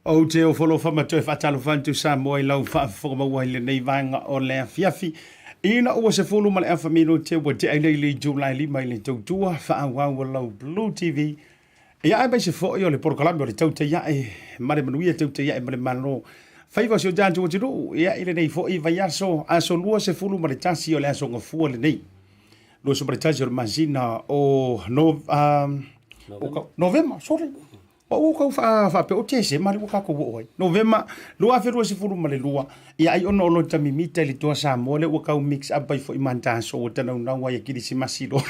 Ou te ofo alofa ma toe faatalofa atu Samoa i lau faafofoga maua i lenei vaega o le afiafi. Ina ua 10 ma le afa minute ua tea i le itula e 5 i le tautua faaauau a lau Blue TV. Ia aemaise foi o le polokalame o le Tautai Ae ma le Manuia, Tautai Ae ma le Malo. Faiva o si o tatou atunuu, ia i lenei foi vaiaso, aso 21 o le aso Gafua lenei. 21 o le masina o no, Novema, sorry. Ma ua kau faapea o Tesema lea ua tatou oo ai. Novema 2022, ia ai ona o lota mimita i le Toa Samoa lea ua tau mix up ai foi ma taso ua tanaunau ai a Kirisimasi loa.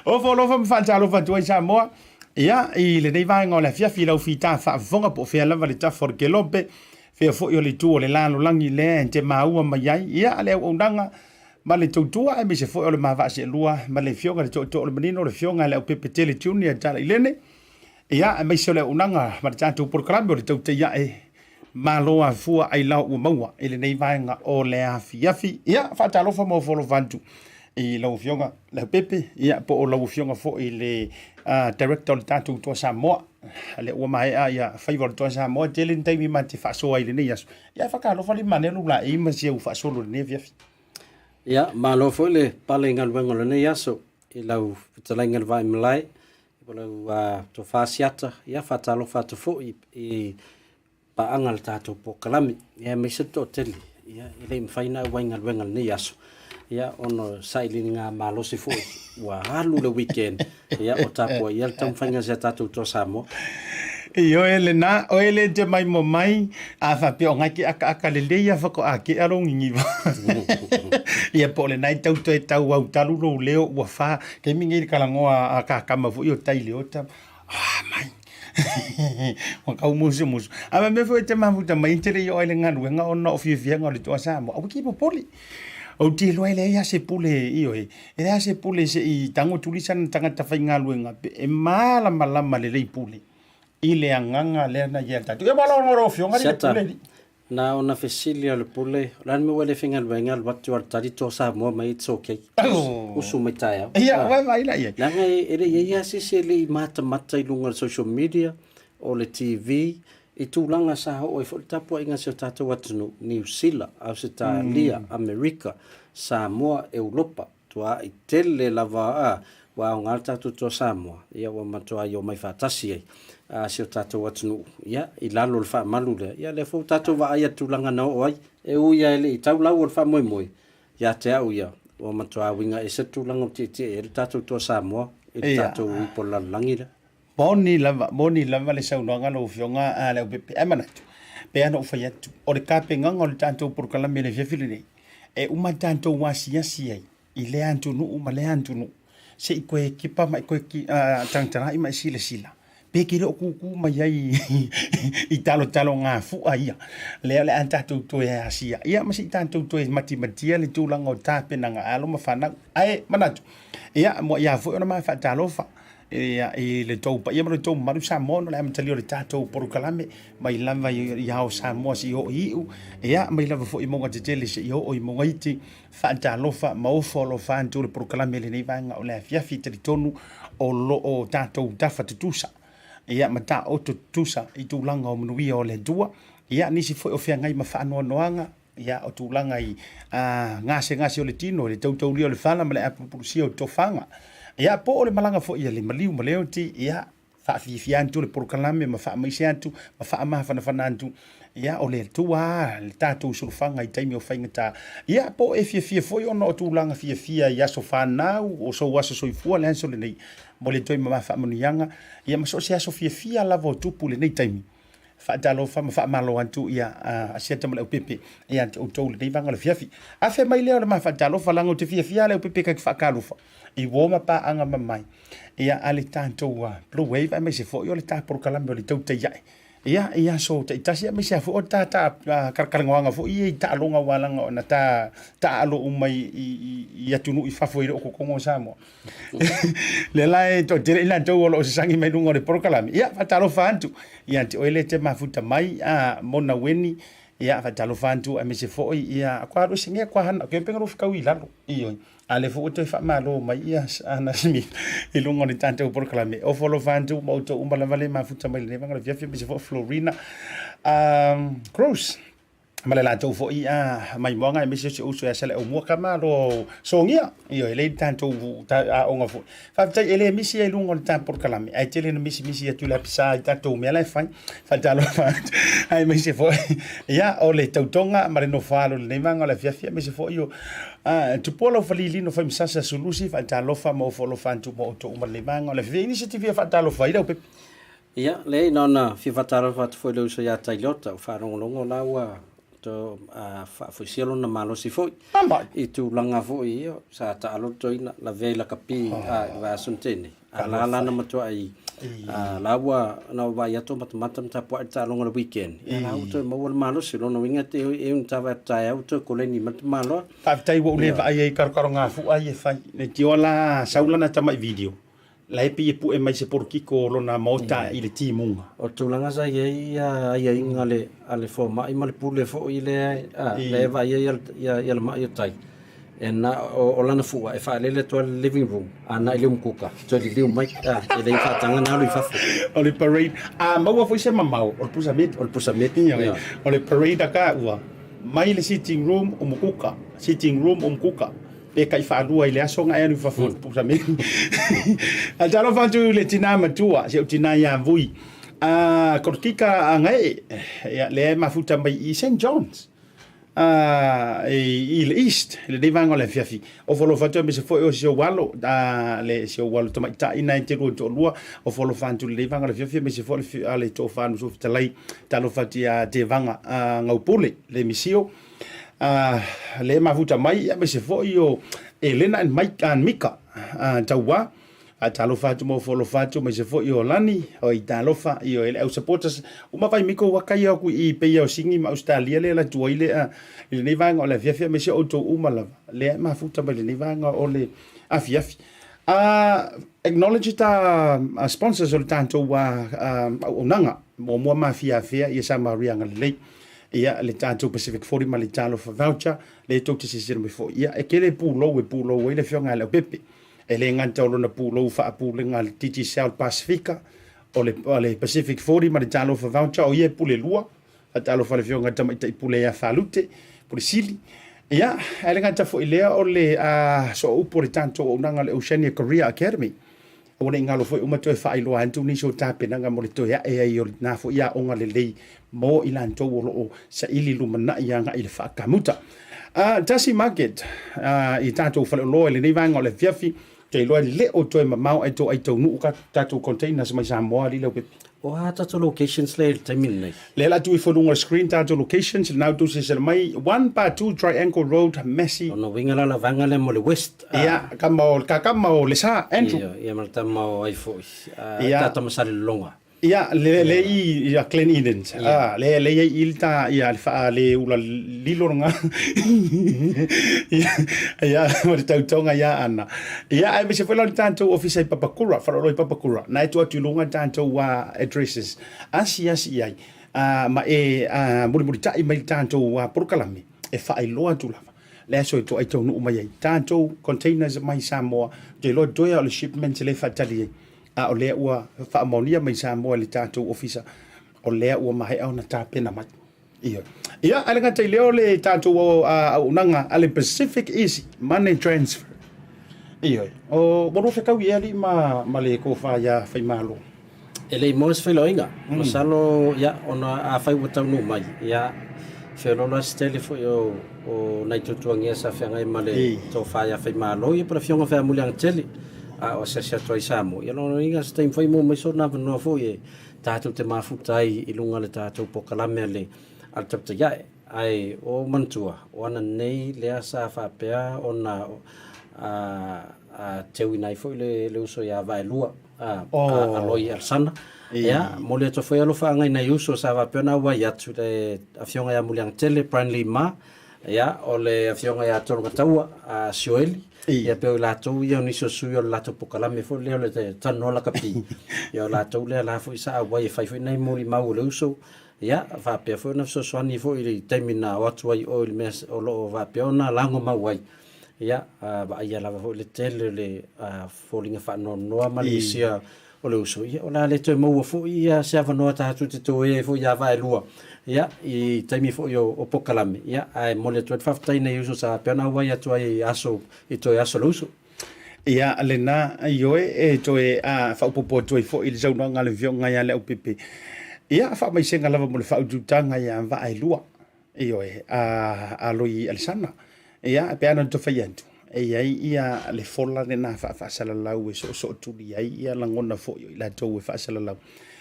Ofo alofa ma faatalofa atu ai Samoa. Ia, i lenei vaega o le afiafi i lau fita faafofoga po o fea lava le tafa o le kelope, fea foi o le itu o le lalolagi lea e te maua mai ai. Ia, le auaunaga ma le tautua aemaise foi o le ma vaa seelua ma le Afioga i le Tootoo o le Manino, le Afioga i le Leaupepe Tele Junior Talailene, ia, aemaise o le auaunaga ma le tatou polokalame o le Tautai Ae Malo Afua Ailao Ua Maua i lenei vaega o le afiafi. Ia, faatalofa ma ofo alofa atu i lau Afioga Leaupepe, ia, po o lau Afioga foi i le Director o le tatou Toa Samoa. Lea ua maea ia faiva o le Toa Samoa, tele ni taimi ma te faasoa ai i lenei aso. Ia, e faatalofa le mane lou laei ma si au faasolo i lenei afiafi. Ia, malo foi le pale i galuega o lenei aso i lau fetalaiga i le Vaaimalae, po o lau tofa Asiata. Ia, faatalofa atu foi i paaga a le tatou polokalame, ia aemaise le toatele, ia, e le i mafai ona auai i galuega i lenei aso, ia, ona o sailiiliga malosi foi ua alu le weekend, ia, o tapuaia le taumafaiga a si a tatou Toa Samoa. Ioe lena, oe le te mai mo mai, a faapea o ngai ke akaaka lelei a faatoa kea lou niniva. Ia po o lena e tau toe tau au talu lou leo ua fa, taimi nei le talanoa a kakama foi o tai le ota, ah mai. Ua tau musumusu. A ma mea foi e te mafuta mai e te le i oo ai i le galuega ona o fiafiaga o le Toa Samoa, aua e te popole. Ou te iloa e leai lava se pule, ioe, e leai lava se pule se i tago tuli sana tagata faigaluega e malamalama lelei pule i le agaga lea na ia tatou. Ia ua lagolago lau Afioga le pule alii. Na ona fesili a le pule, o le a le mea ua le faigaluega alu atu a le tali Toa Samoa mai it's okay. Usu mai taeao. Ia, ua vaai la i ai. Leaga e le i i ai lava se isi e le i matamata i luga o le social media, o le TV, i tulaga sa oo ai foi le tapuaiga a si o tatou atunuu, Niu Sila, Ausetalia, Amerika, Samoa, Europa, tuaai tele lava a, ua aoga le tatou Toa Samoa, ia ua matuai omai faatasi ai a si o tatou atunuu, ia, i lalo o le faamalu lea, ia lea foi ua tatou vaai i le tulaga na oo ai, e ui lava e le i tau lau o le faamoemoe, ia te au ia, ua matua uiga ese le tulaga ua tietie i ai le tatou Toa Samoa i le tatou ipu o le lalolagi lea. Moni lava, moni lava le saunoaga lau Afioga a Leaupepe. Ae manatu, pei lava ona ou fai atu, o le tapenaga o le tatou polokalame i le afiafi lenei, e uma tatou asiasi ai i lea atunuu ma lea atunuu, se i toe kipa ma toe tagatagai ma e silasila, pe te le o kūkū mai ai i talotalogafu'a ia, lea o le a tatou toe asia, ia ma se i tatou toe matimatia le tulaga o tapenaga a alo ma fanau. Ae manatu, ia, muai lava foi ona ma faatalofa ia, i le tou paia ma le tou mamalu Samoa ona o le amatalia o le tatou polokalame mai lava i ao Samoa seia oo i Iu, ia, mai lava foi i mauga tetele seia oo i mauga iti. Faatalofa ma ofo alofa atu le polokalame i lenei vaega o le afiafi. Talitonu o lo o tatou tafa tutusa, ia, ma taoto tutusa i tulaga o manuia o le Atua, ia, nisi foi o feagai ma faanoanoaga, ia, o tulaga i gasegase o le tino, i le tautaulia o le fala ma le apulupulusia o tofaga, ia, po o le malaga foi a le maliu ma le oti, ia, faafiafia atu le polokalame ma faamaise atu ma faamafanafana atu, ia, o le Atua lava le tatou solofaga i taimi o faigata, ia, po o e fiafia foi ona o tulaga fiafia i aso fanau, o sou aso soifua le aso lenei, mo le toe ma faamanuiaga, ia, ma so o se aso fiafia lava o tupu i lenei taimi. Faatalofa ma faamalo atu ia Asiata ma Leaupepe ia te outou i lenei vaega o le afiafi. Afe mai lea o le ma faatalofa leaga ou te fiafia Leaupepe kai te faatalofa i uo ma paaga mamai ia a le tatou Blue Wave aemaise foi o le ta polokalame o le Tautai Ae ia i aso taitasi aemaise lava foi o ta talatalanoaga foi ia i taaloga aua leaga ona ta taaalo uma i atunuu i fafo e le o totonu o Samoa. Lea la e toatele i latou o lo o sasagi mai luga o le polokalame. Ia, faatalofa atu ia te oe le te mafuta mai a Mona Weni. Ia, faatalofa atu aemaise foi ia kua alu ese ngea kua hana ke penga lo whakau i lalo. Ioe. A lea foi ua toe faamalo mai ia Ana Smith i luga o le tatou polokalame. Ofo alofa atu ma outou uma lava le mafuta mai lenei vaega o le afiafi aemaise foi Florina Cruz ma le latou foi maimoaga aemaise o si ou uso ia Saleaaumua ka malo sogia. Ioe, lea i le tatou aoga foi. Faafetai e le misi ai luga o le ta polokalame, ae tele na misimisi atu i le apisa i tatou mea la e fai. Faatalofa atu, aemaise foi ia o le tautoga ma le nofo alo i lenei vaega o le afiafi, aemaise foi o Tupua Laufalilino Faimasasa Sulusi. Faatalofa ma ofo alofa atu ma outou uma i lenei vaega o le afiafi. E i ai nisi e te fia faatalofa ai Leaupepe? Ia, leai, na ona fia faatalofa atu foi i le uso ia Tailota, ua faalogologo la ua to faafoisia lona malosi foi i tulaga foi ia sa taalo le toeaina lavea i lakapi i le vaiaso na tea nei. A la la na matuai la ua na ou vaai atu o matamata ma tapuai le taaloga o le weekend, ia la ua toe maua le malosi. O lona uiga te e una tavae atu taeao ua toe koleni mai le tamaloa. Faafetai ua ou le vaai ai i karokarogafua ia e fai. Leitioa la sau lana tamai video La e pei e pue mai se polokiko o lona maota i le timuga. O le tulaga sa i ai aiaiga a le fomai ma le pule foi lea lea e vaai ai ia le ma'i o tai, e na o lana fua e faalele atu ai le living room agai i le umukuka toe liliu mai, e le i faataga ona alu i fafo. O le parade, a maua foi se mamao, o le pusa meti. O le pusa meti. Ioe, o le parade a ka ua mai le sitting room umukuka, sitting room umukuka. Pe kai faalua i le aso na e alu i fafo i pusa meli. Ae talofa atu i le tinā matua, si ou tinā ia Vui. A Korokika a Gaee, ia, lea e mafuta mai i St. John's. I le East, i lenei vaega o le afiafi. Ofo alofa atu aemaise foi o si ou alo, le si ou alo tamaitai na e te lua toalua. Ofo alofa atu i lenei vaega o le afiafi aemaise foi o le tofa o Fetalai. Talofa atu ia Tevaga Gaupule, le misio. Le mafuta mai aemaise foi o Elena and Mike and Mika Tauā. Talofa atu ma ofo alofa atu aemaise foi o Lani o i talofa i o le au supporters uma vai miko waka ia ku i peia o Sini ma Australia le la tuai le a i lenei vaega o le afiafi aemaise outou uma lava lea e mafuta mai lenei vaega o le afiafi. Acknowledge ta sponsors o le tatou auaunaga muamua mafiafia ia Samaria Agalelei. Ia, le tatou Pacific 40 ma le Talofa Voucher, lea tou te silasila mai foi. Ia, e tele pulou e pulou ai le Afioga ia Leaupepe. E le gata o lona pulou faapulega a le Digicel Pasifika, o le, o le Pacific 40 ma le Talofa Voucher, o ia e pule lua. Faatalofa i le Afioga i le Tamaitai Pule ia Falute, Pule Sili. Ia, ae le gata foi i lea, o le sooupu o le tatou auaunaga o le Oceania Career Academy. Aua ne i galo foi uma toe faailoa atu nisi o tapenaga mo le toe ae ai o lena foi aoga lelei mo i latou o lo o saili lumanai agai i le faakamuta. Tasi Market i tatou faleoloa i lenei vaega o le afiafi, ou te iloa e le o toe mamao ae toai taunuu ka tatou containers mai Samoa alii Leaupepe. O a tatou locations lea i le taimi lenei? Lea la tuu ifo i luga o le screen tatou locations, lena outou silasila mai, 1/2 Triangle Road, Massey. Lona uiga la la vaega lea mo le west. Ia, kama o, ka kama o Lesa, Andrew. Ia, ia ma le tama o ai foi. Ia. Ta tama Salelologa. Ia, le, le i, ia Glen Edens. Ah, le, le i i le ta, ia, le wha, le ula lilo nga. Ia, ia, ma le tautoga ia ana. Ia, aemaise foi la o le tatou ofisa i Papakura, faleoloa i Papakura, na e tuu atu i luga tatou addresses, asiasi i ai, ma e mulimulitai mai le tatou polokalame e faailoa atu lava le aso e toai taunuu mai ai tatou containers mai Samoa. Ou te iloa toe o le shipment lea e faatali ai, a o lea ua faamaonia mai Samoa i le tatou ofisa, o lea ua maea ona tapena mai. Ioe. Ia, ae le gata i lea o le tatou auaunaga a le Pacific Easy Money Transfer. Ioe. O, ua lua fetaui ea alii ma le tofa ia Faimalo? E le i maua se feiloaiga. Masalo, ia, ona afai ua taunuu mai, ia, feoloolo lava se tele foi o, o nai tuatuagia sa feagai ma le tofa ia Faimalo, ia po o le Afioga Feamuliagatele, a o asiasi atu ai i Samoa. Ia, lona uiga, se taimi foi maua mai sona avanoa foi e tatou te mafuta ai i luga o le tatou polokalame a le a le Taputaia. Ae ua ou manatua, o ana nei lea sa faapea ona a teuina ai foi le le uso ia Vaelua a a Loi Alesana. Ia, momoli atu foi alofaaga i nai uso sa faapea ona auai atu, le Afioga ia Muliagatele Brian Lee Ma, ia, o le Afioga ia Tologataua Sioeli, Ia pei o i latou ia o nisi o sui o le latou polokalame foi lea o le talanoa lakapi, ia o latou lea la foi sa auai e fai foi nai molimau o le uso, ia faapea foi ona fesoasoani foi i le taimi na o atu ai i o i le mea o lo o faapea ona lagomau ai. Ia, vaaia lava foi le tele o le foliga faanoanoa ma le misia o le uso, ia o le a le toe maua foi ia se avanoa tatou te toe ai foi ia Vaelua, ia, i taimi foi o polokalame, ia, ae momoli atu ai le faafetai i nai uso sa pea ona auai atu ai i aso, i toe aso o le uso. Ia, lena, ioe, e toe faaopoopo atu ai foi i le saunoaga a le Afioga ia Leaupepe. Ia, faamaisega lava mo le faautiutaga ia Vaelua. Ioe, a Aloi Alesana. Ia, pe ana toe fai atu, e i ai ia le fola lena faafaasalalau e soosootuli ai ia lagona foi o i latou e faasalalau.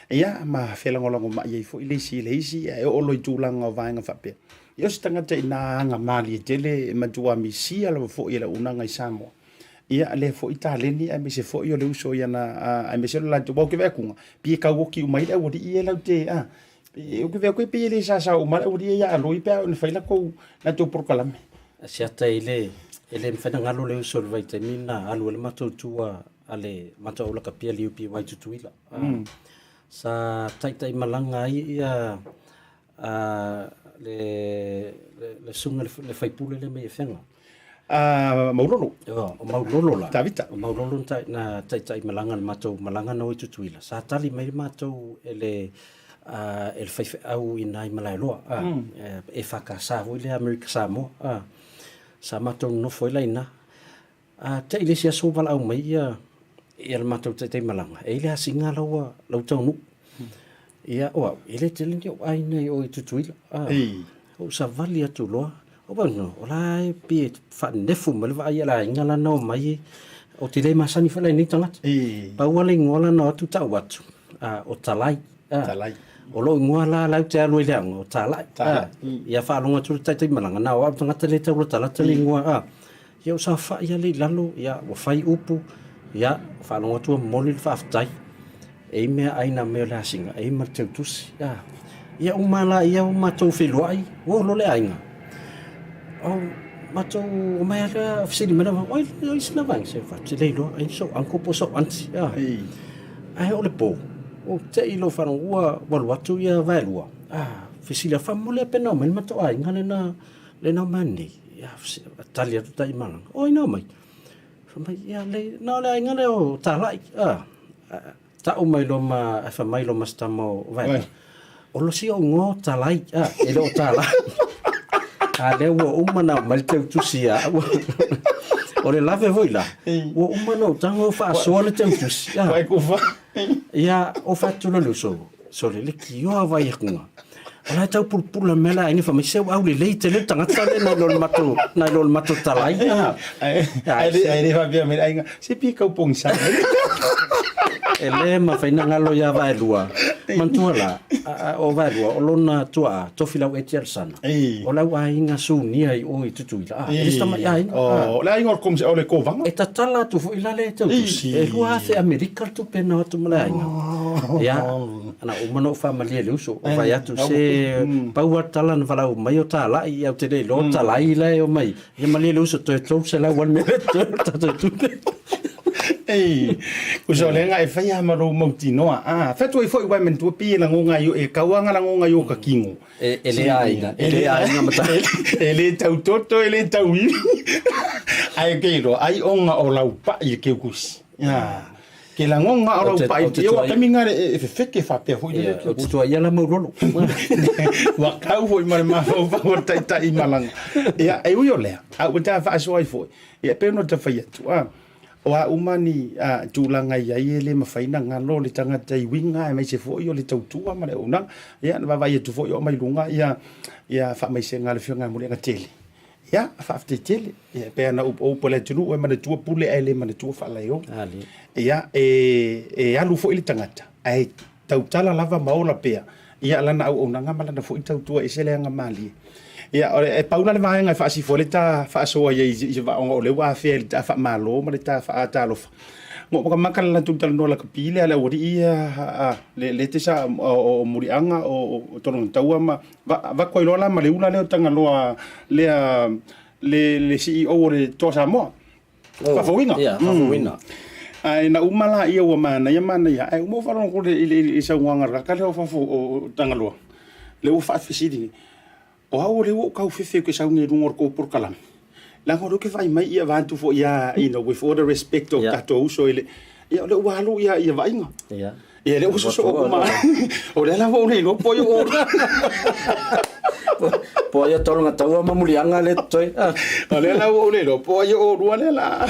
Ia, ma felagolagomai ai foi le isi i le isi, e oo loa i tulaga o vaega faapea. Ia, o se tagata ina aga malie tele e matua misia lava foi e le auaunaga i Samoa. Ia, lea foi taleni aemaise foi o le uso i ana, aemaise o le latou, aua ou te vaai atu, pei e tauoti uma ai le aualii ia latou te, Ou te vea koe pei e le sasa uma le aualii ia ia Aloi pe a oo ina fai latou polokalame. Se ata e le e le mafai ona galo le uso i le vaitaimi na alu ai le matou tua a le matou au lakapi a le UPY i Tutuila. Sa taitaimalaga ai ia le le susuga i le faipule lea mai Afega. Maulolo. O Maulolo la. Tavita. O Maulolo na taitaimalaga i le matou malaga na o i Tutuila. Sa tali mai le matou e le e le faifeau i ina i Malaeloa, EFKS foi lea Amerika Samoa. Sa matou nonofo ai la i ina. Te i le isi aso ua valaau mai ia le matou taitaimalaga, e i ai le asiga la ua taunuu. Ia, o au, e le tele ni ou aiga i o i Tutuila. Ou savali atu loa, o au, o la e pei e faanefu mai le vaai a le aiga la na omai, ou te le masani foi la i nei tagata. Pau lava le igoa la na o atu tau atu, o Talai. Talai. O lou igoa la la ou te alu ai i le aoga, o Talai. Ia faalogo atu le taitaimalaga, na o au le tagata lea e taulatalata le igoa. Ia ou saofai lava lea i lalo, ia ua fai upu, ia faalogo atu ua momoli le faafetai. E i meaai na mea o le asiga, e i ma le teutusi. Ia uma la ia ua matou feiloai, ua olo le aiga. O matou omai lava lea fesili mai lava, oi oi sina vaega, se fai atu, le iloa, ai sou uncle po o sou aunty. Ae oo i le po, ua te i lou faalogo ua alu atu ia Vaelua, fesili atu, faamolemole pe na omai le matou aiga lena Lena o mai nei, ia, tali atu tai malanga, o ai na omai? Fai mai, ia, le, na o le aiga lea o Talai, a, tau mai loa ma, ae fai mai loa ma se tama o Vaega, o lo si ou igoa o Talai, a, e le o Talai. A lea ua uma na aumai le teutusi ia au. O le lave foi la, ua uma na ou tago faasoa le teutusi. A, ia, o fai atu loa le uso, Sole, le kioa vai akuga. O la e tau pulapula mea le aiga fai mai, se ua aulelei tele le tagata lea nai lo le matou, nai lo le matou talai. Ae le faapea mai le aiga, se pei kau pogisa mai. E le mafai ona galo ia Vaelua. Manatua la, o Vaelua, o lona tuaa, Tofilau Eti Alesana, o lau aiga sunia i o i Tutuila. E le se tamai aiga. O le aiga o le Kovaga. E tatala atu foi la le tautusi, e 2000 Amerika le tupe na o atu ma le aiga. Ia, na uma ona ou faamalie i le uso, ou fai atu, se pau lava le tala na valaau mai o talai, ia ou te le iloa o talai la e omai. Ia malie le uso, toe 300 lava le mea lea e totoe o le tatou tupe. Ei, kusa o le aga e fai lava ma lou mautinoa. A, fai atu ai foi uae manatua pei e lagoga ai, e kau lava lagoga i o ka kingo. E le aiga, e le aiga ma ta. E le tau toto, e le tau ivi. Ae ke iloa, ai ona o laupai i le keukusi. Ke lagoga o laupai, e ua taimi lena e fefeke faapea foi le Ou te tuuaia la Maulolo. Ua kau foi ma le mafaufau o le taitai malaga. Ia, e ui o lea, a ua ta faasoa ai foi, ia e pei ona ta fai atu, O a uma ni tulaga i ai e le mafai ona galo le tagata i uiga aemaise foi o le tautua ma le auaunaga. Ia, na vaavaai atu foi o aumai luga ia ia faamaisega a le Afioga ia Muliagatele. Ia, faafetai tele. Ia, e pei ona o upu a le atunuu e manatua pule ae le manatua faalaeo. Ia, e alu foi le tagata ae tautala lava ma ola pea ia lana auaunaga ma lana foi tautua e ese le aga malie. Ia, e pau la le vaega e faasifo ai le ta faasoa i ai i se vaoga o lea ua afea i le ta faamalo ma le ta faatalofa. Mo makamaka le latou talanoa lakapi lea a le aualii ia le te sa o Muliaga o Tologataua ma avatu ai loa la ma le ula lea o Tagaloa lea le CEO o le Toa Samoa. Faafouina. Ia, faafouina. Ae na uma laia ua manaia manaia, ae uma ou faalogo i le saunoaga a le tagata lea o fafo o Tagaloa, lea ua faafesili nei, o au lea ua ou taufefe ou te sau nei i luga o le tou polokalame. Leaga o lea ou te vaai mai ia vaeatu foi ia, you know, with all the respect o tatou uso i le, ia o lea ua alu ia ia vaaiga. Ia. Ia lea ua sosoo atu ma, o lea la ua ou le iloa po ai o Po ai o tologa taua ma muliaga lea totoe. O lea la ua ou le iloa po ai o oulua lea la.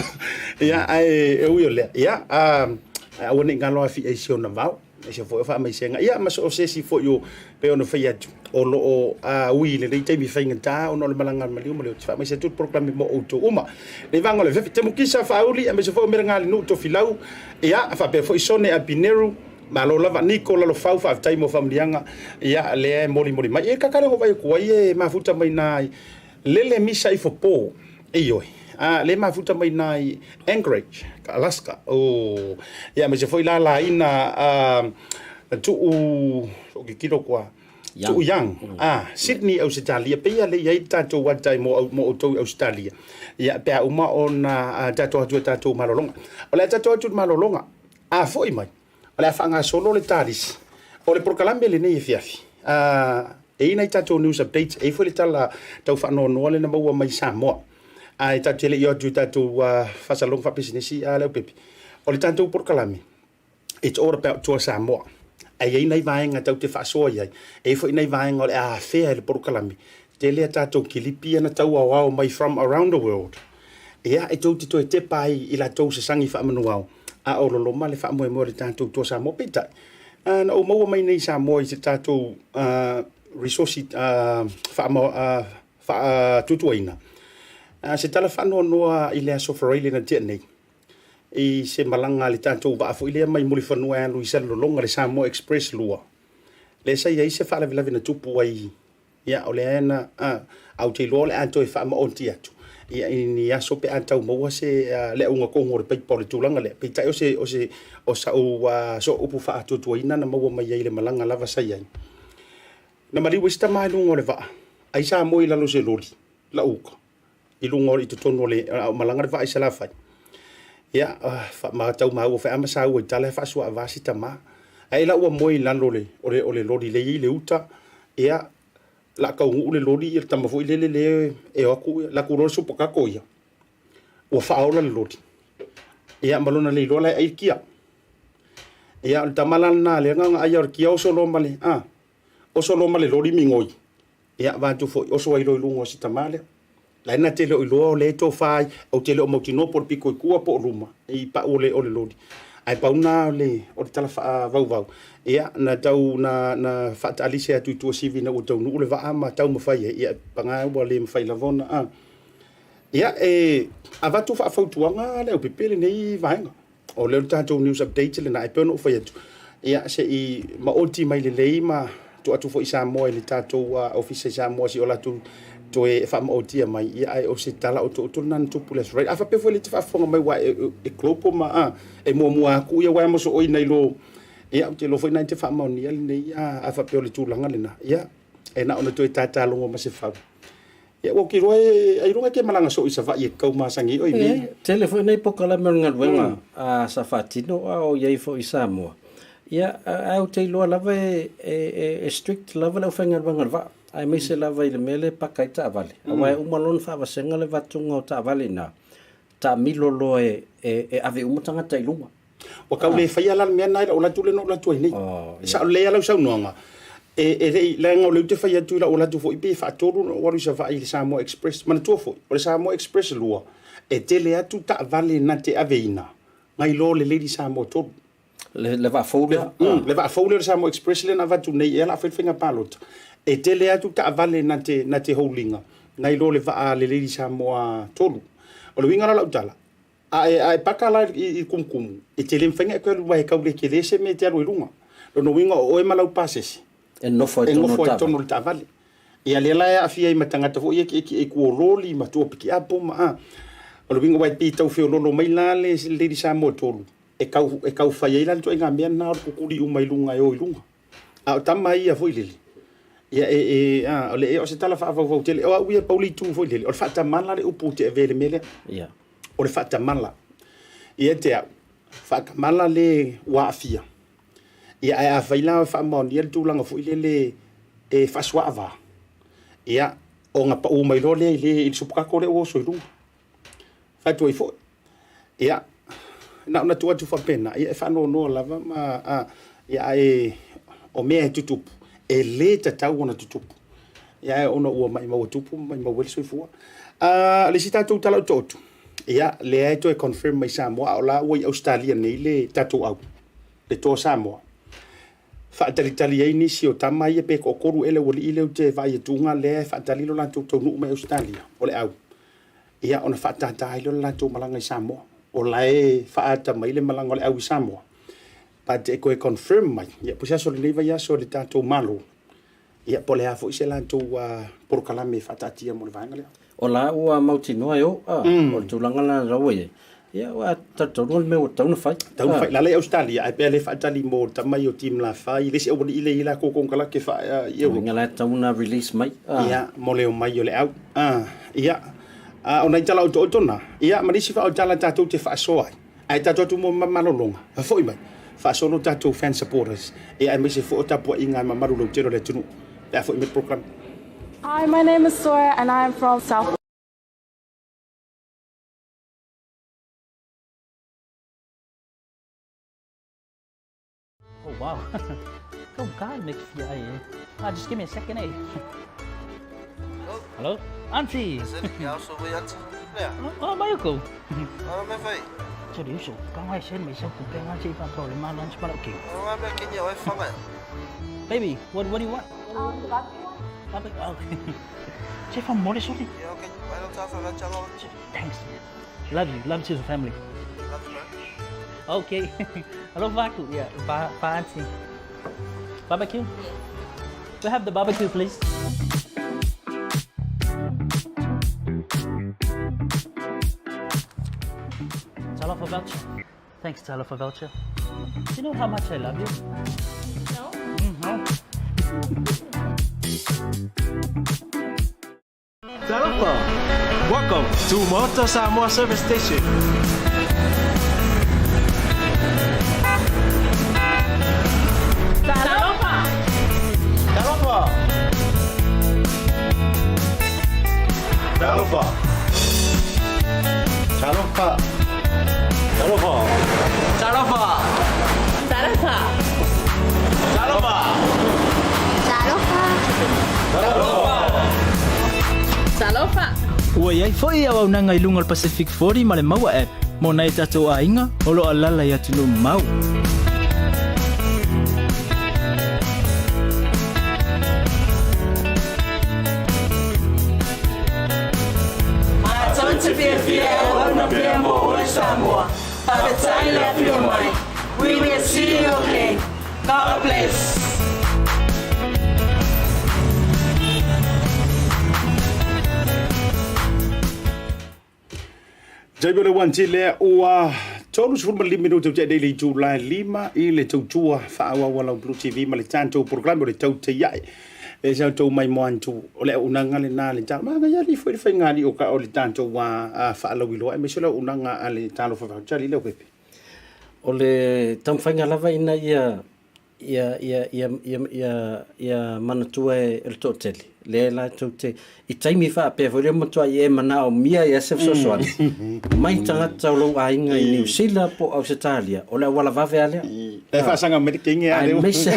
Ia ae e ui o lea, ia aua ne i galo afi ai si ona vao. Aemaise foi o faamaisega, ia ma so o se isi foi o pei ona fai atu, o lo o ui i lenei taimi faigata ona o le malaga a le maliu ma le oti. Faamaise atu le polokalame mo outou uma. Lenei vaega o le afiafi, Temukisa Faauli, aemaise foi o Melegalinuu Tofilau, ia, faapea foi Sone Apineru, malo lava Niko Lalofau, faafetai mo faamanuiaga, ia, lea e molimoli mai. E kaka lea ua vaai atu ai e mafuta mai na i Lele Misa ifo po, ioe, a le mafuta mai na i Anchorage, Alaska. Oh, ia aemaise foi la laina a tuu o kikilo kua. Tu'u Young, a Sydney, Ausetalia, pei a le i ai le tatou ata mo mo outou i Ausetalia. Ia pe a uma ona tatou atu e tatou malologa. O le a tatou atu i le malologa, a foi mai, O le a faagasolo le talisi o le polokalame lenei afiafi. E i ai nai tatou news updates, e i ai foi le tala tau faanoanoa lea na maua mai Samoa. Ae tatou te le i o atu i tatou faasalalauga faapisinisi a Leaupepe. O le tatou polokalame, it's all about Tour Samoa. Ae i ai nai vaega tatou te faasoa i ai, e i ai foi nai vaega o le a afea e le polokalame. Tele a tatou kilipi ia na tau aoao mai from around the world. Ia, e tou te toe tepa ai i latou sasagi faamanuao, a o loloma le faamoemoe o le tatou Toa Samoa. Peitai, na ou maua mai nei i Samoa i se tatou resource faatuatuaina, se tala faanoanoa i le Aso Faraile na tea nei, i se malaga a le tatou vaa foi lea mai Mulifanua e alu i Salelologa, le Samoa Express 2, lea sa i ai se faalavelave na tupu ai. Ia, o lea na, a, a ou te iloa o le a toe faamaoti atu, ia, i ni aso pe a tau maua se, a, le auga tonu o le paipa o le tulaga lea. Peitai o se, o se, o sa'u, a, sooupu faatuatuaina na maua mai ai i le malaga lava sa i ai. Na maliu ai se tama i luga o le vaa, ai sa moe i lalo o se loli, lau uka, i luga o, i totonu o le, a o malaga le vaa i Salafai. Ia, ma tau maua foi a ma saua i tala e faasuaava si tama. Ae la ua moe i lalo o le, o le, o le loli lea e i ai le uta, ia, la taunuu le loli, ia le tama foi lele lea e o atu, la tu loa le supakako ia, ua faaola le loli. Ia, ma lona le iloa la e ai le kia. Ia, o le tama la lena lea na ona ai o le kia oso loa ma le, a, oso loa ma le loli migoi. Ia, vaeatu foi, oso ai loa i luga o si tama lea. La na te le o iloa o lea e tofa ai, ou te le o mautinoa po o le pito i tua po o luma, i pau o le, o le loli. Ae pau na o le, o le tala faavauvau, ia, na tau, na, na faataalise atu i Tuasivi ina ua taunuu le vaa ma taumafai ai, ia, paga ua le mafai lava ona, a. Ia, e avatu faafautuaga le aupepe lenei vaega. O lea o le tatou news update lena, e pei ona ou fai atu, ia se i maoti mai lelei ma tuu atu foi i Samoa i le tatou ofisa i Samoa se i o latou toe faamaotia mai, ia ae o se tala otooto lena na tupu i le Aso Faraile. A faapea foi o lea e te faafofoga mai aua e global ma a, e muamua atu ia aua e mosooi nai lo, ia ou te iloa foi na e te faamaonia lenei, a faapea o le tulaga lena, ia e na ona toe tatalogo ma se fau. Ia ua ou te iloa e, ailoga e te malaga soo i Savaii e tau masani ai oe i mea ia. Tele foi nei polokalame o le galuega sa faatino a o i ai foi i Samoa. Ia, ae ou te iloa lava e strict lava le aufaigaluega o le vaa, aemaise lava i le mea lea e paka ai taavale. Aua e uma loa ona faavasega le avatuga o taavale i ina, taamilo loa e ave uma tagata i luga. Ua tau le faia la le mea lena i lau alu atu lea na ou alu atu ai nei. E sao lelei lava lau saunoaga, e le i, leaga o lea ou te fai atu i lau alu atu foi pe faatolu ona ou alu i Savaii i le Samoa Express. Manatua foi, o le Samoa Express 2, e tele atu taavale na te aveina nai lo le Lady Samoa 3. Le vaa fou lea? Le vaa fou lea o le Samoa Express lea na avatu nei ea o le a fai le faiga palota. E tele atu taavale na te hold ina nai lo le vaa a le Lady Samoa 3. O le uiga la o lau tala, A e, a e paka la i, i kumukumu, e te le mafai ona e toe alu aua e tau le tele se mea e te alu ai i luga. Lona uiga o oe ma lau pasese, E nofo ai e nofo ai totonu o le taavale. Ia lea la e aafia ai ma tagata foi ia e tietie i tua o loli ma tua o pikiapo ma a. O le uiga aua e pei e tau feololo mai la le Lady Samoa 3, e tau, e tau fai ai la le ituaiga mea lena o le tutuli uma i luga e o i luga. A o tama ia foi lele, ia e, e, a, o le, o se tala faavauvau tele. O au ia pau le itu foi lele, o le faatamala le upu ou te avea i le mea lea. Ia. O le faatamala. Ia te au, faatamala le ua aafia. Ia ae afai la e faamaonia le tulaga foi lele e faasuaava, ia, ona pau mai loa lea i le, i le supakako lea ua oso i luga. Fai atu ai foi. Ia, na ona tuu atu faapena, ia e faanoanoa lava ma, a, ia ae o mea e tutupu, e lē tatau ona tutupu. Ia ae ona ua maimau e tupu ma maimau ai le soifua. A, le isi tatou tala otooto, ia lea e toe confirm mai Samoa a o la ua i Ausetalia nei le tatou au, le Toa Samoa. Faatalitali ai nisi o tama ia pe toatolu ea le aualii lea ou te vaai atu lea e faatali lo latou taunuu mai Ausetalia, o le au. Ia ona faatata ai lea o le latou malaga i Samoa. O la e faaata mai le malaga o le au i Samoa. But e toe confirm mai, ia po o se aso o lenei vaiaso e le tatou Malo, ia po o le a foi se latou polokalame e faataatia mo le vaega lea. O la ua mautinoa e o, a, o le tulaga la la ua i ai, ia ua talitonu o le mea ua tatau ona fai. Tatau ona fai. La la i Ausetalia, ae pei lea e faatali mo le tama ia o Tim Lafai, le isi aualii lea e i ai latou konekarate faa i Europe. Uiga la e tatau ona release mai. Ia, mo le omai o le au. Ia, a o nai tala otooto na, ia ma nisi faaotala tatou te faasoa ai. Ae tatou atu mo malologa, faafoi mai, faasolo tatou fan supporters, ia aemaise foi o tapuaiga a mamalu lautele o le atunuu pe a foi mai le program. Hi, my name is Sora and I am from South Oh wow. Go God make fia ai eh. Ah, just give me a second eh. Hello? Auntie. Oh, mai ko. Ah, me fai. 这里手刚开始没收不变，这一般到了嘛，乱七八糟给。 Ah, me kenya oi fanga. Baby, what do you want? The barbecue one? Barbecue. Okay. 这份没得说的。 Yeah, okay. I don't have a channel. Thanks. Love you. Love to the family. Love you, man. Okay. Hello, Vaku. Yeah, ba ba auntie. Barbecue? We have the barbecue, please. Talofa voucher. Thanks, Talofa voucher. Do you know how much I love you? No. No. Talofa! Welcome to Moto Samoa Service Station. Talofa! Talofa! Talofa! Talofa! Talofa! Talofa! Talofa! Talofa! Talofa! Talofa! Ua iai foi auaunaga i luga o le Pacific 40 ma le Maua app mo nai tatou aiga o lo o alaala i atunuu mamao. Matou te fiafia e auauna pea mo oe Samoa. Faafetai le afio mai. We will see you again. God bless. Taimi o le 1 lea ua 35 minute o te nei le itula e 5 i le tautua faaauau a lau Blue TV ma le tatou polokalame o le Tautaiae. E sa outou mai moantu o le auaunaga lena a le talo. Manaia alii foi le faiga o ka o le tatou faalauiloa aemaise o le auaunaga a le Talofa Voucher lea o Pepe. O le taumafaiga lava ina ia ia, ia, ia, ia, ia, ia manatua e le toatele, lea latou te, i taimi faapea foi lea matuai e manaomia ia se fesoasoani, mai tagata o lou aiga i Niu Sila po o Ausetalia, o le auala vave lava lea. E faasaga mai le kenge a leo. Aemaise,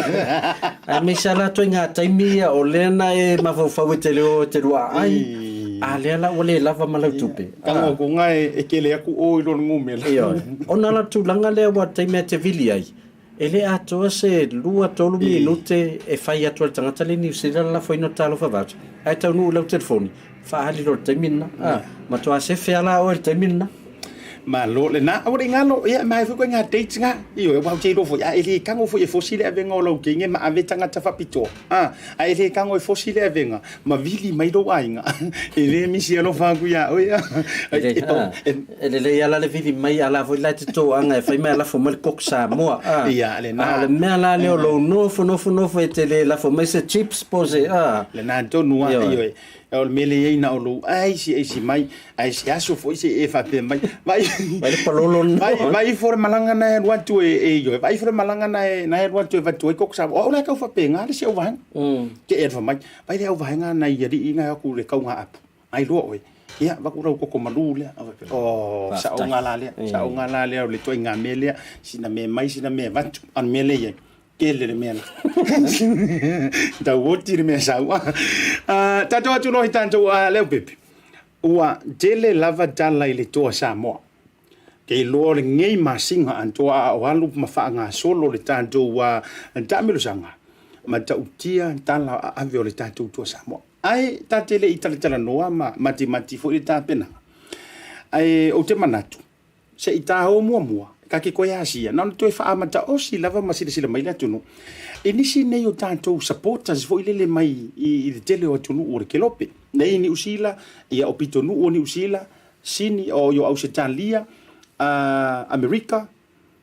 aemaise lava latou i ngā taimi ia o lea na e mafaufau e te leo e te luaai, a lea la ua le lava ma lau tupe. Tago kuga e kele aku o i lona ngumela. Ioe. Ona la tulaga lea ua taimi e te vili ai, E le atoa se lua tolu minute e fai atu ai le tagata le Niu Sila le lafoina o le talofa voucher, ae taunuu i lau telefoni, faaali loa i le taimi lena. A, matua sefe lava la oe i le taimi lena. Malo lena. Aua le galo, ia e mai foi koe ngā dates ngā. Ioe, aua ou te iloa foi, a e le tago foi e fosi le avega o lau kenge ma ave tagata faapitoa. A, a e le tago e fosi le avega, ma vili mai lou aiga. E le misi alofa aku iā oe. E, a, e lelei lava la le vili mai, a la foi la e te toaga e fai mai a lafo mai le koko Samoa. A, Ia, lena. A o le mea la lea o lou nofo, nofo, nofo e te le lafo mai se chips po o se, a. Lena tonu lava, Ioe. ioe. O le mea lea e i ai na o lou aisi aisi mai, ae se aso foi se i e faapea mai, vaai, Vaai le palolo lena. vaai, vaai ifo le malaga na e alu atu e, e ioe, vaai ifo le malaga na e, na e alu atu e avatu ai koko Samoa. O au la e tau faapena le isi auvaega. Te e alofa mai, vaai le auvaega nai alii na e o atu i le kauga apu, ai loa oe. Ia, vaku lau koko malu lea. Oh, saoga la lea, saoga la lea o le ituaiga mea lea, sina mea mai, sina mea avatu. A o le mea lea e i ai, tele le mea la. Tau oti le mea sau. Ah, tatou atu loa i tatou Leaupepe. Ua tele lava tala i le Toa Samoa. Ke iloa o lenei masina atoa a o alu ma faagasolo le tatou taamilosaga, matautia tala aave o le tatou Toa Samoa. Ae ta te le i talatalanoa ma matimati foi le tapenaga. Ae ou te manatu, se i ta o muamua, ta te toe asia, na ona toe faaamataosi lava ma silasila mai le atunuu i nisi nei o tatou supporters foi lele mai i le tele o atunuu o le kelope. Nei i Niu Sila, ia o pitonuu o Niu Sila, Sini, o Ausetalia, Amerika,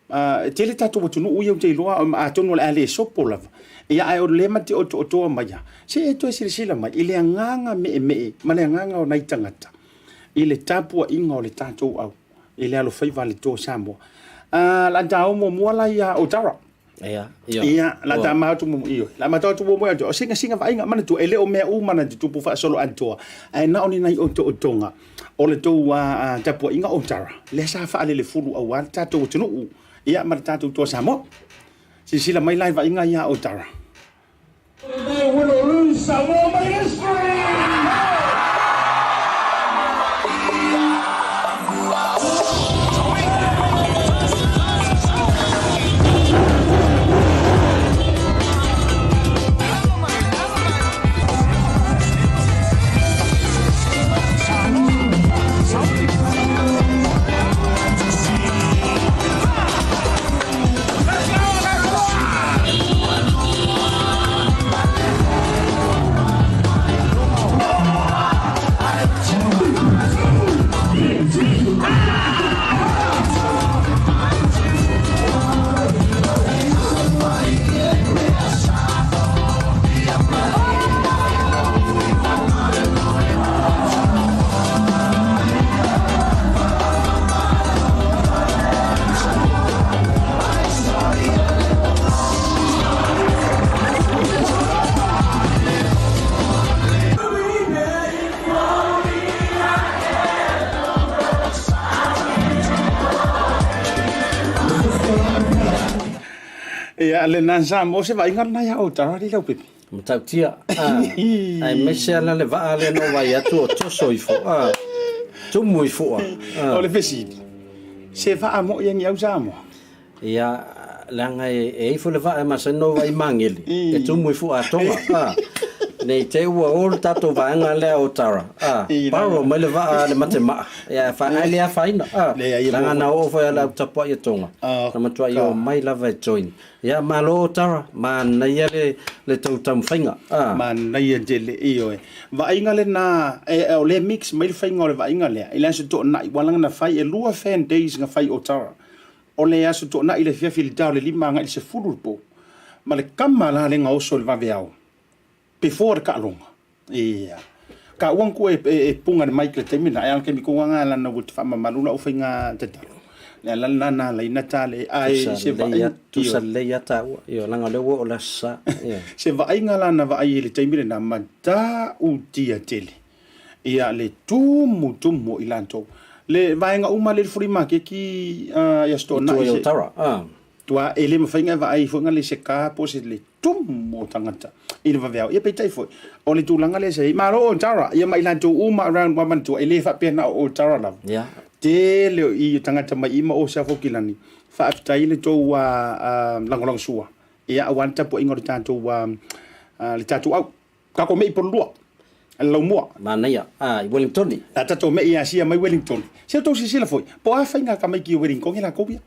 E tele tatou atunuu ia ou te iloa, atonu o le a le sopo lava. Ia, ae o lea ma te otootoa mai lava, se e toe silasila mai i le agaga meemee ma le agaga o nai tagata i le tapuaiga o le tatou au i le alofaiva a le Toa Samoa. O le a ta o muamua la ia Otara. Ia, ia, la ta ma atu muamua, ioe. La ma atu muamua atu, o singa singa vaaiga, manatua, e le o mea uma na tutupu faasoloatoa, ae na o ni nai otootoga o le tou tapuaiga o Tara, lea sa faalelefulu aua le tatou atunuu, ia ma le tatou Toa Samoa. Silasila mai la i vaaiga ia o Tara. Win or lose, Samoa made history! Ia, lena sa mo se vaaiga lena ia Otara alii Leaupepe. Matautia, aemaise lava le vaa lea na ou vaai atu o toso ifo, tumu i fua. O le fesili, se vaa moi e ni au Samoa? Ia, leaga e i ai foi le vaa e masani ona ou vaai i Magele, e tumu i fua a Tonga. Ne i te i ua o le tatou vaega lea o Tara, borrow mai le vaa a le matemaa, ia e le afaina. Leaga na oo foi lava le au tapuai a Tonga, na matuai omai lava e join. Ia malo Tara, manaia le le tou taumafaiga a. Manaia tele, ioe. Vaaiga lena, e, o lea mix mai le faiga o le vaaiga lea, i le Aso Toonai, ua ala ona fai, e lua fan days na fai o Tara. O le Aso Toonai i le afiafi i le ta o le 5 agai i le 10 i le po, ma le kama la lea na oso i le vaveao, before le taaloga. Ia. Ka ua ku e, e, e punga le mic le taimi na, e ala kemi ku nga lana ua te faamamalu lau faiga tatalo. Le ala lena na ala ina ta le ai se vaaiga. Tusa lelei lava taua, ioe, leaga o lea ua oo le Aso Sa. Ioe. Se vaaiga la na vaai i le taimi lena, matautia tele. Ia le tumu tumu o i latou. Le vaega uma le free makeki i Aso Toonai. I tua i Otara, a. Tua e le mafai ona e vaai foi na le se ka po o se le tumu o tagata i le vaveao. Ia peitai foi, o le tulaga lea sa i ai, malo o Otara, ia ma i latou uma around ua manatua, e le faapea na o Otara lava. Yeah. Tele o i tagata mai i ma o South Aukilani, faafetai le tou lagolagosua, ia aua le tapuaiga o le tatou, le tatou au. Tatou mei pololua, le laumua. Manaia, a, i Wellingtoni. A tatou mei Asia mai Wellingtoni. Se tou silasila foi, po o a faiga a tamaiti i Wellingtoni latou ia.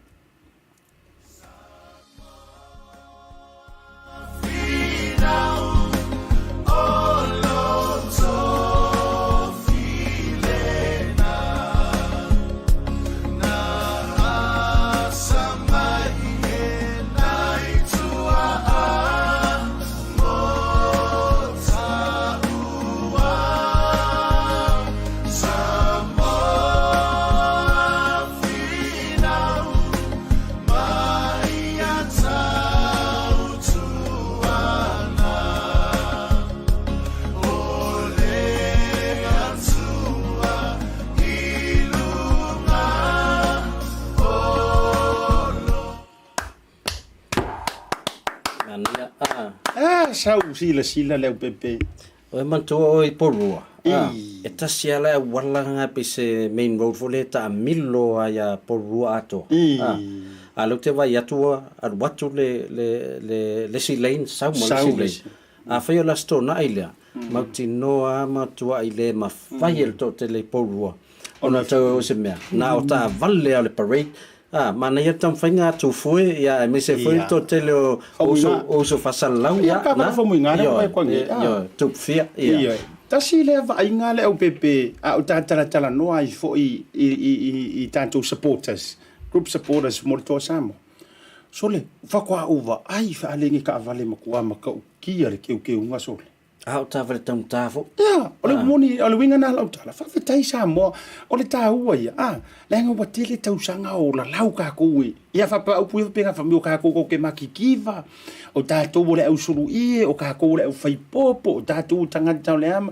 sau silasila le aupepe? Oe manatua oe i Porua, a, e tasi lava le auala lena pei se main road foi lea e taamilo lava ia Porua atoa. A, a o lea ou te vaai atu ua alu atu le, le, le, le isi lane, sau ma le isi lane. Afai o le Aso Toonai lea, mautinoa lava matuai le mafai e le toatele i Pourua ona tau o se mea, na o taavale lava o le parade. A, manaia le taumafaiga a Tufue, ia, aemaise foi le toatele o uso faasalalau, ia, na, ioe, Tupufia, ia. Ioe. Tasi lea vaaiga le aupepe a o ta talatalanoa ai foi i tatou supporters, group supporters mo le Toa Samoa. Sole, faatoa ou vaai faalege taavale matua matautia le teuteuga sole. A o taavale taugata foi. Ia, o le moni, o le uiga na lau tala, faafetai Samoa, o le taua ia, a, leaga ua tele tausaga o lalau tatou e, ia faapea upu ia faapena fai mai o tatou tatou te matitiva, o tatou o le au suluie, o tatou o le au faipopo, o tatou o tagata o le a ma,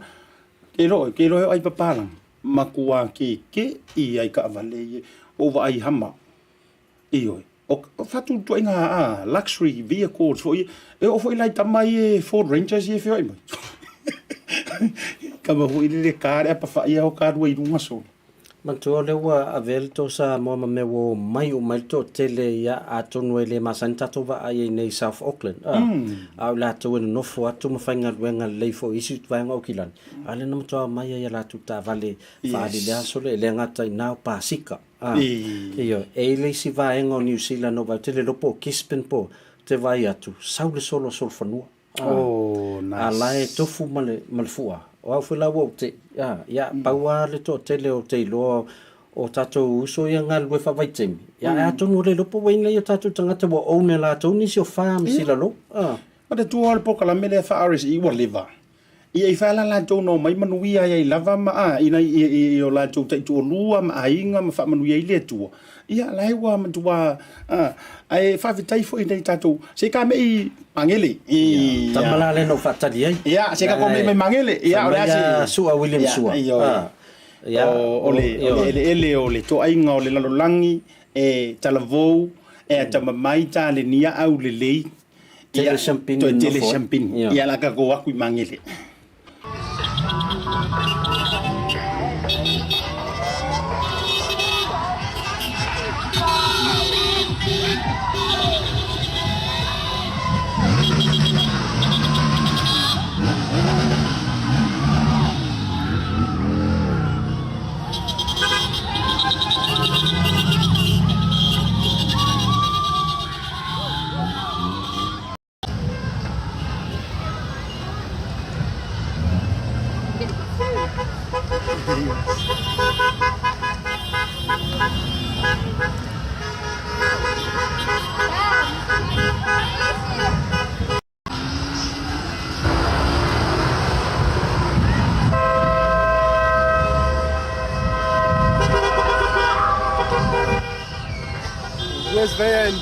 ke loe, ke loe o ai papalagi, matua keke ia i taavale ia, ua ou vaai hama. Ioe. O faatuatuaiga a luxury vehicles foi ia, e oo foi la i tama ia Ford Rangers ia e feoai mai. Tama foi lele ka le apawhai ia o ka rua i runga sole. Manatua o lea ua avea le toa Samoa ma mea ua omai uma ai le toatele ia atonu e le masani tatou vaai ai nei i South Auckland a, a o i latou e nonofo atu ma faigaluega lelei foi i isi vaega o Aukilani, a lea na matua omai ai a latou taavale faaali i le aso lea, e le gata i na o Pasika. Ā, ioe, e i le isi vaega o Niu Sila nō wau, te le lopo o Gisborne po, te vaai atu, sau le solo a solofanua. Ā, Oh, nice. a la e tofu ma le, ma le fua. O au foi la ua ou te, ā, ia, pau lava le toatele o te iloa o tātou uso ia galulue faavaitaimi, ia, ae atonu o le lopo ua inei o tātou tagata ua own e latou nisi o farms i lalo, ā. Ma te tua o le polokalame lea faa-RSE ua leva. Ia i whea la latou na omai manuia ai ai lava ma a ina i i i o latou taitoalua ma aiga ma faamanuia ai le Atua. Ia la e ua matua a ae faafetai foi nei tatou se ka mei mangele. Ia tama la le no faatali ai. Ia se ka ko mei mai mangele. Ia o le a se Sua William Sua. Ia o le o le eleele o le toaiga o le lalolagi e talavou e atamamai talenia aulelei. Tele siampini Toe tele siampini. Ia la ka ko aku i Mangele. Where's Van?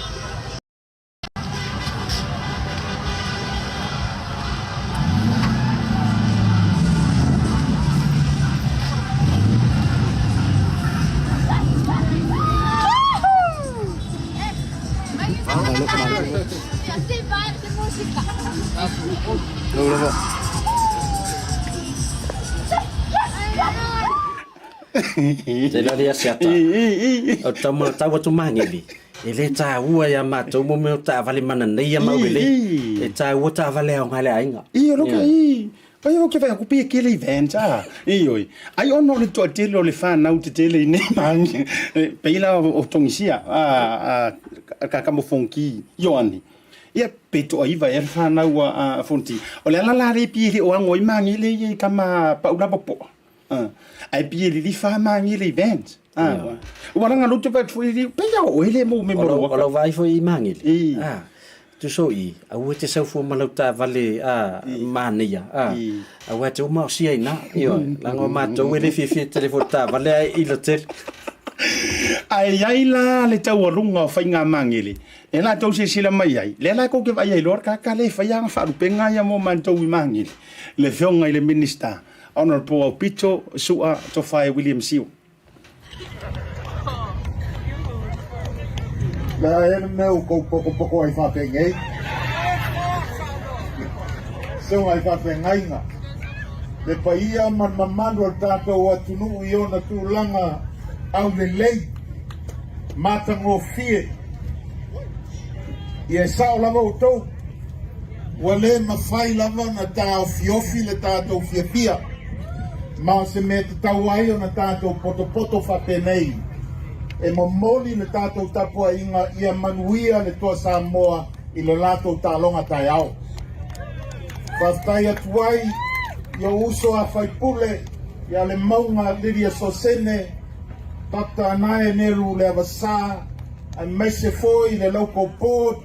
Tēnā ria Siata. O tama tau atu māngeli. E le tāua ia mātou mo mea o taavale mana nei ia mau lelei. E tāua taavale ao ngā le aiga. I, o loka i. Ai o ke whai aku pia kele i vans, a. I oi. Ai ono le toatele o le whanau te tele i nei maangi. Peila o Tongisia, a, a, ka kamo fonki, Ioane. Ia, pe toa iva e le whanau a Fonti. O le ala la re pia le o ango i maangi le i kama paulapa poa. Ai pia lili wha maangi le i vans. A, ua langa lo te whai tui li, pe ia o ele mo me moro waka. O lau vaai foi i Mangele. I. A, tuso i, aua te sau fua ma lau taavale a, manaia, a, aua te uma o sia ina, ioe, langa o matou e le fiafia tele foi taavale ae ila tele. Ae iai la le taualuga o faiga Mangele, e latou silasila mai ai, lea la kou te vaai ai loa le kaka le faia ana faalupega ia mo matou i Mangele, le afioga i le Minister, Honourable Aupito Su'a Tofae William Sio. Le a ea le mea ua tou pokopoko ai faapenei? Susuga i faafeagaiga, le paia ma le mamalu o le tatou atunuu i ona tulaga aulelei, matagofie. Ia e sao lava outou, ua le mafai lava ona taofiofi le tatou fiafia, ma o se mea tatau ai ona tatou potopoto faapenei e momoli le tatou tapuaiga ia manuia le Toa Samoa i le latou taaloga taeao. Faafetai atu ai i ou uso a faipule ia Lemauga Lydia Sosene, Dr. Anae Nelu Leavasa, aemaise foi le Local Board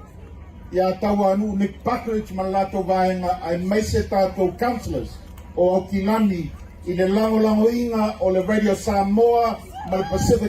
ia Tauanuu Nick Buckridge ma le latou vaega, aemaise tatou Councillors o Aukilani i le lagolagoina o le Radio Samoa ma le Pacific.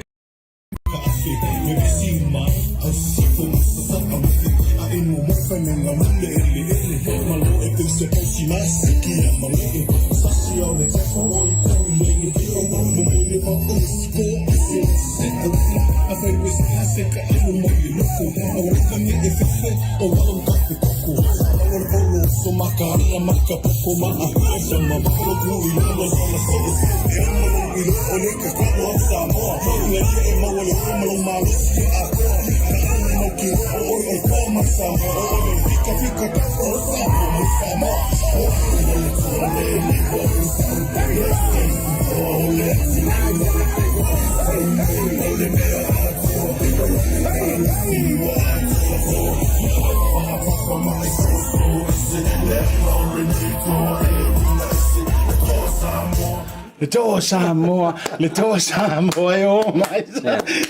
Le toa Samoa, le toa Samoa e o mai.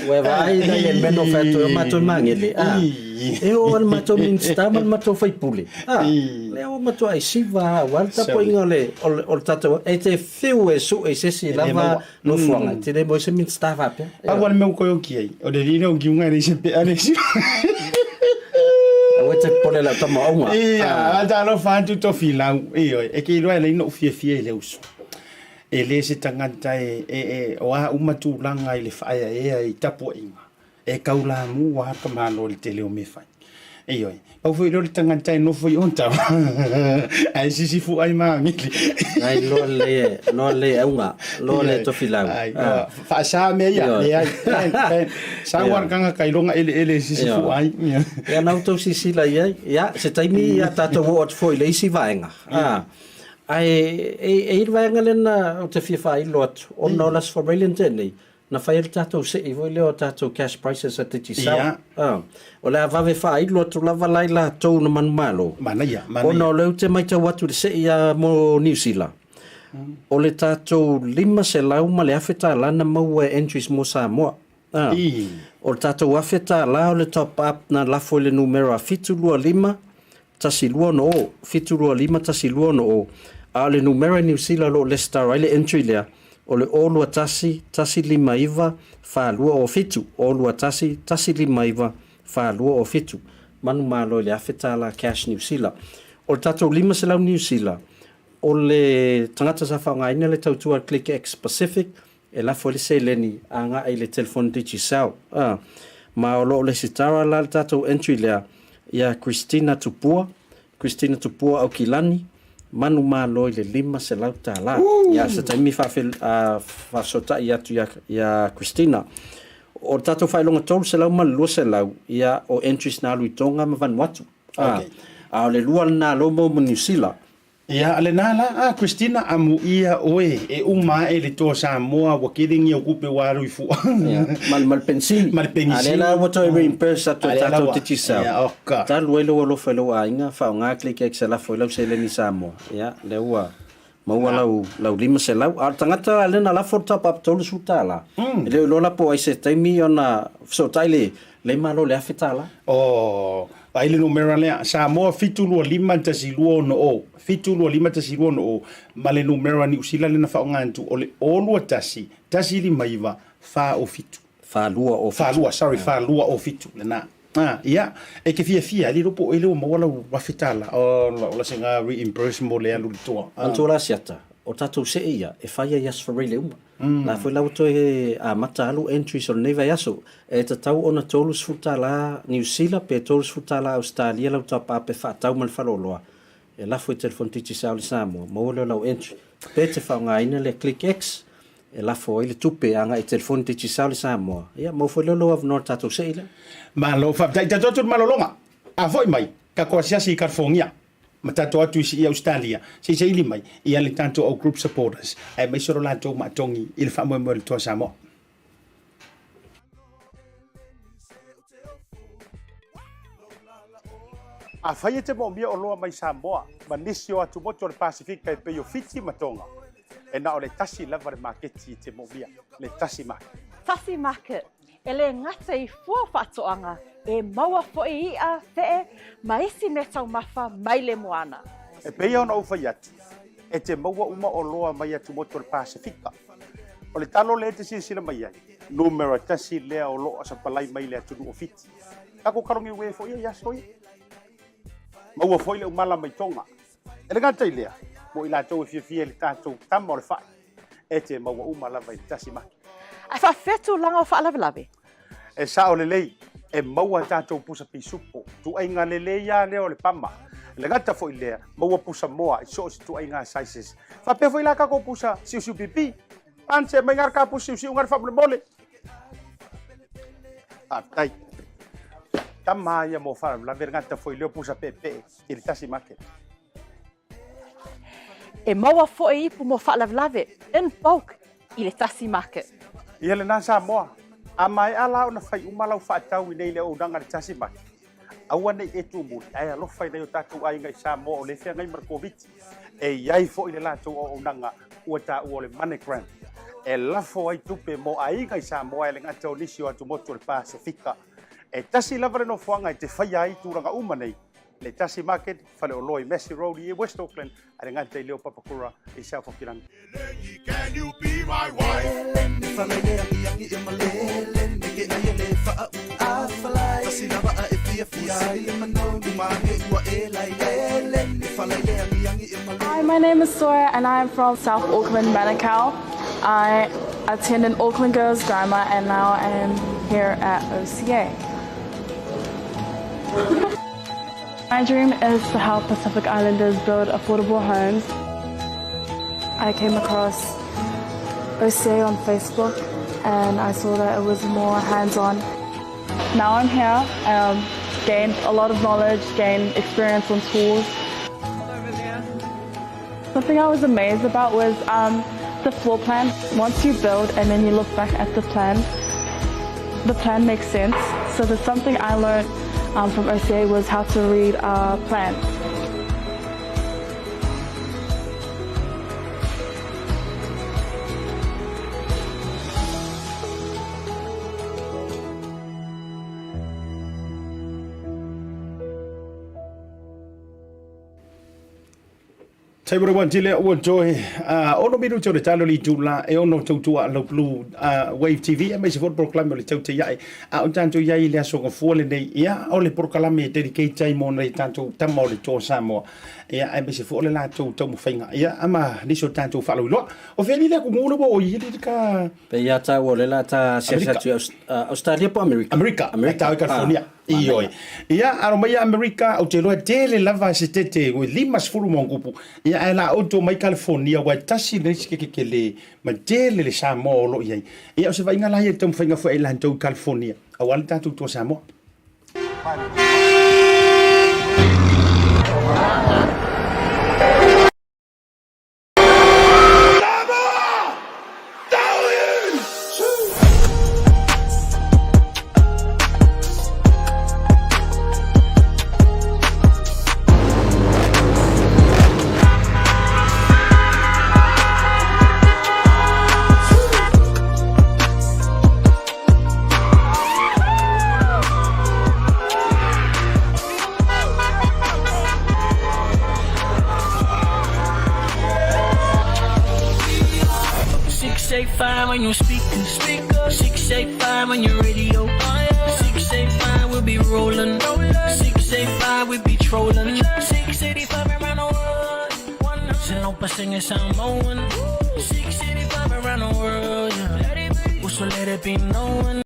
Ua vaai nei e meno fai atu e matou magele. Ah. E o le matou minista ma le matou faipule. Ah. Le o matou ai siva wa le tapuaiga o le o le tatou e te fiu e su e se si lava nofoaga. Te le mo se minista faapea. Pau le mea ua koe oki ai, o le alii lea o Giuga e leai se pea le isi. Aua e te popole i lau tamaoga. Ia, talofa atu Tofilau. Ioe, e te iloa e leai noʻu fiafia i le uso. E le se tagata e, e, e, o a uma tulaga i le faaeaea i tapuaiga, e taulamu lava ka Malo i le tele o mea fai. Ioe, pau foi lea o le tagata e nofo i Ottawa ae sisifu ai ma agili. Ai, loa le, loa le auga, loa le Tofilau. Ai, faasa mea ia, leai, leai, sau lava le tagata i lona eleele e sisifu ai. Ia, na outou silasila i ai, ia, se taimi ia tatou oo atu foi i le isi vaega. Ae e i ai le vaega lea na ou te fia faailo atu, ona o le Aso Faraile na tea nei, na fai ai le tatou sei foi lea o tatou cash prices a Digicel. Ia. Ah, o le a vave faailo atu lava la i latou na manumalo. Manaia, manaia. Ona o lea ou te matau atu i le sei lava mo Niu Sila, o le tatou $500 ma le $1,000 na maua e entries mo Samoa. Ah, I. o le tatou $1,000 o le top up na lafo i le numera 725 1260, 725 1260, a o le numera i Niu Sila o lo o lesitala ai le entry lea, o le 021 159 4207, 021 159 4207. Manumalo i le $1,000 cash Niu Sila. O le tatou 500 Niu Sila, o le tagata sa faaaogaina le tautua a le Click X Pacific, E lafo ai le seleni agai i le telefoni Digicel. A, ma o lo o lesitala la le tatou entry lea ia Christina Tupua, Christina Tupua Aukilani, manumalo i le $500. Ia, se taimi faafe, a, faafesootai atu ia, ia Christina. O le tatou faailoga 300 ma le 200, ia, o entries na alu i Tonga ma Vanuatu. A, Okay. a o le lua lena lou mo Niu Sila. Ia, lena la, a Christina, amuia oe e uma ae le Toa Samoa ua kele au tupe ua alu i fua. Ia, ma, ma le penisini. Ma le penisini. A lea la ua toe reimburse atu e tatou Digicel. Ia, oka. Talu ai lou alofa i lou aiga, faaaoga Click e lafo ai lau seleni i Samoa. Ia, lea ua maua lau, lau 500. A o le tagata la lea na lafo le top up $30, e le o iloa la po o ai se taimi ona fesootai le, le Malo i le $1,000. Oh, Vaai le numera lea, Samoa 725 1260, 725 1260, ma le numera Niu Sila lea na faaaoga atu, o le 021 159 407. 427. 42, sorry, 427 lena. Ah, ia, e te fiafia ai le iloa po o oe lea ua maua lau $1,000, oh, o la sega reimburse mo le alu i le toa. Manatua la Asiata, o tatou see ia e fai ai Aso Faraile uma. La foi la ua toe amata alu entries o lenei vaiaso. E tatau ona $30 Niu Sila pe $30 Ausetalia lau tapa pe faatau ma le faleoloa. E lafo i telefoni Digicel i Samoa, maua lea o lau entry. Pe e te faaaogaina le Click X e lafo ai le tupe agai i telefoni Digicel i Samoa, ia maua foi lea o lou avanoa i le tatou sei lea. Malo faafetai. Tatou atu i le malologa. A foi mai, tatou asiasi i California ma tatou atu i i Ausetalia se i saili mai ia le tatou au group supporters aemaise o lo latou maatogi i le faamoemoe o le Toa Samoa. Afai e te moomia oloa mai Samoa ma nisi o atumotu o le Pasefika e pei o Fiti ma Tonga, e na o le tasi lava le maketi e te moomia, le Tasi Market. Tasi Market, e le gata i fua faatoaga, e maua foi i'a, fe'e, ma isi meataumafa mai le moana. E pei ona ou fai atu, e te maua uma oloa mai atumotu o le Pasefika. O le talo lea e te silasila mai ai, numera tasi lea o lo o sapalai mai le atunuu o Fiti. Tatou kalogiue foi ia i aso ia. Maua foi le umala mai Tonga. E le gata i lea, mo i latou e fiafia i le tatou tama o le fai, e te maua uma lava i le tasi maki. Ae faafefea tulaga o faalavelave? E sao lelei, e maua tatou pusa pisupo, tuaiga lelei lava lea o le pama. E le gata foi i lea, maua pusa moa i so o se tuaiga sizes. Faapea foi la tatou pusa siusiu pipi. Panse mai ngā ka pusa siusiu ngā faamolemole. Faafetai. Tama ia mo faalavelave le gata foi lea o pusa peepee i le tasi market. E maua foi ipu mo faalavelave in bulk i le tasi market. Ia lena Samoa, a maea la ona fai uma lau faatau i nei le auaunaga i le tasi market, aua ne i e tumuli ae alofa i nai o tatou aiga i Samoa o lea e feagai ma le Koviti. E i ai foi le latou auaunaga ua taua o le MoneyGram e lafo ai tupe mo aiga i Samoa e le gata o nisi o atumotu o le Pasefika. E tasi lava le nofoaga e te faia ai tulaga uma nei, le Tasi Market, faleoloa i Massey Road i West Auckland, a le gata i lea o Papakura i South Hokirangi. Hi, my name is Sora and I am from South Auckland, Manukau. I attended Auckland Girls Grammar and now I am here at OCA. My dream is to help Pacific Islanders build affordable homes. I came across OCA on Facebook and I saw that it was more hands-on. Now I'm here, um, gained a lot of knowledge, gained experience on tools. Something I was amazed about was um, the floor plan. Once you build and then you look back at the plan, the plan makes sense. So there's something I learned um, from OCA was how to read a plan. Taimore wan tile ua toe ono minuti o le talo li tula e ono tautua lau Blue Wave TV aemaise foi le polokalame o le tau te iae a o tatou iai i le aso gafua lenei ia o le polokalame e dedicate ai mo nai tatou tama o le Toa Samoa ia aemaise foi o le latou taumafaiga ia ama nisi o tatou faalauiloa o fea li le atunuu le ua o i li ka Pei ia tāua o le la tā asiasi atu i Australia po Amerika? Amerika, Amerika. Tāu i California. Ah, Ioe. Ia, aro mai Amerika, ou te iloa e tele lava se tete, ua 50 ma ona tupu. Ia, ae la outou mai California, ua e tasi le isi kekekele ma tele le Samoa o lo o i ai. Ia, o se vaaiga la ia i le taumafaiga foi a i latou i California, aua le tatou tua Samoa. 685 on your speaker, speaker. 685 on your radio. 685 we'll be rolling. 685 we be trolling. 685 around the world. Sinopa singing Samoan. 685 around the world. Yeah. So let it be known.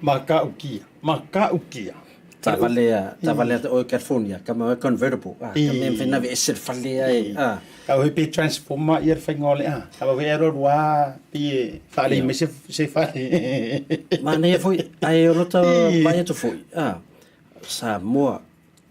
Matautia, matautia. Taavale a, taavale a o California, ka mau convertible. Ah, ka mea mawhai na ese le fale ai. Ah. Ka ohe pe transformer ia le whainga o le a. Ka mau he ero rua pi e whaalei mai se, se whale. Manaia foi, ai o lota vai atu foi. Ah, Samoa,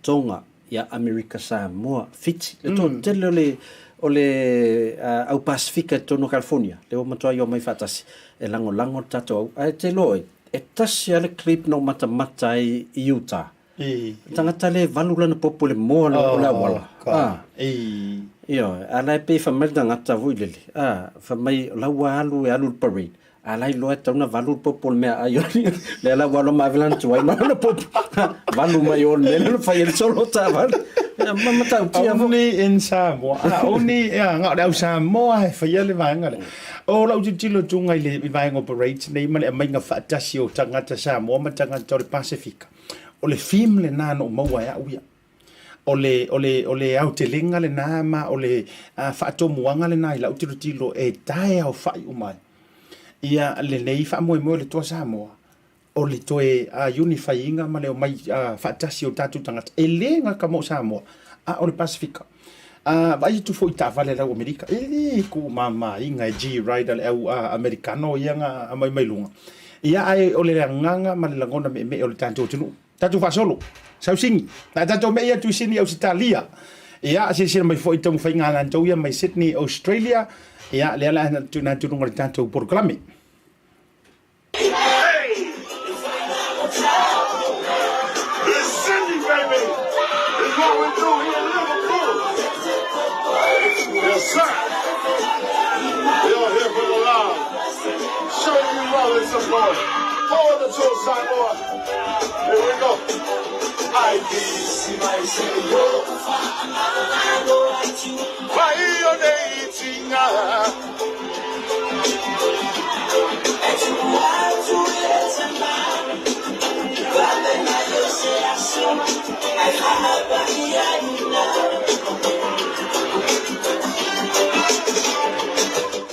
Tonga, ia Amerika Samoa, Fiti, le toatele o le, o le au Pasifika i totonu o California, lea ua matua i omai faatasi, e lagolago le tatou au. Ae te iloa oe, e tasi lava le clip na ou matamata ai i Utah. Le tagata lea e valu lana popo i le moa o le auala. Ioe, a la e pei fai mai le tagata foi lele, fai mai o la ua alu e alu i le parade, A la iloa e tatau ona valu le popo o le meaai o le lea la ua alu ma ave lana tuai ma lana popo. Valu mai o le mea lea na fai ai le solo taavale. Ia ma matautia foi. Only in Samoa. A only ia na o le au Samoa e faia le vaega lea. O lau tilotilo atu i le vaega o parades nei ma le aumaiga faatasi o tagata Samoa ma tagata o le Pasefika. O le theme lena na ou maua e au ia. O le, o le, o le aotelega lena ma o le faatomuaga lena i lau tilotilo e taeaofa'i uma ai ia lenei faamoemoe o le Toa Samoa, o le toe unify-ina ma le omai faatasi o tatou tagata, e le gata mo Samoa, a o le Pasefika. Vaai atu foi i taavale a le au Amerika, e le tuumamaina e G-Rider le au Amerikano ia na aumai mai luga, ia ae o le agaga ma le lagona meemee o le tatou atunuu. Tatou faasolo, sausini, na tatou mei atu i Sydney, Ausetalia. Ia, silasila mai foi i taumafaiga a latou ia mai Sydney, Australia. Ia, lea la tuuina atu i luga o le tatou polokalame. It's Sydney, baby! It's what we do here in Liverpool. Yes, sir. We are here for the love. Showing you love and support. For the Tour Samoa. Here we go.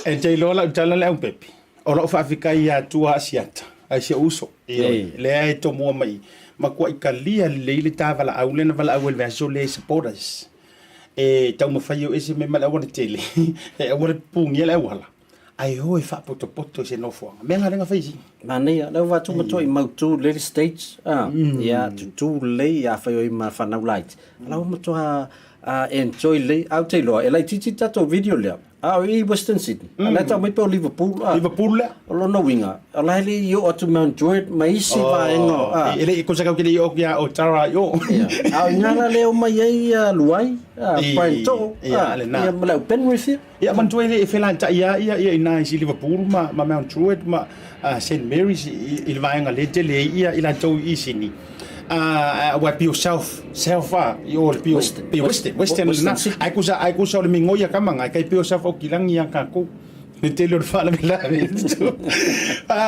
E te iloa lau tala le aupepe, o lau faafetai ia Tua Asiata, ai si ou uso, ioe, lea e tomua mai, matuai talia lelei le ta valaau lea na valaau ai i le vaiaso lea i supporters. E taumafai o ese mea ma le auala tele, e aua le pupugia le auala, ae o e faapotopoto i se nofoaga. Mea na lea na fai sini. Manaia, lea ua faatu matua i mautu lele stage, a, ia tutu lelei afai o i ma fanau laiti, la ua matua enjoy lelei, ae ou te iloa e laitiiti le tatou video lea, A o i Western Sydney. Mm. A lea tau mai pe o Liverpool. A. Liverpool lea. O lona uiga, o la e le i oo atu Mount Druitt ma isi oh, vaega. A. E le i kosa kau ke le i oo kia o Tara i o. A o ina la leo mai ai a Luai, a Brian Too, a, ia ma le au Penrith ia. Ia manatua e le e felantai ia ia ia ina i si Liverpool ma, ma Mount Druitt ma uh, St Mary's i, i le vaega le tele ai ia i latou i Sydney. Aua e pei o South, South a, i o le pei o, pei o Western, Western lena. Ai kusa, ai kusa o le migoi a kama ai kai pei o South Aokilangi ia kākou. Le tele o le faalavelave.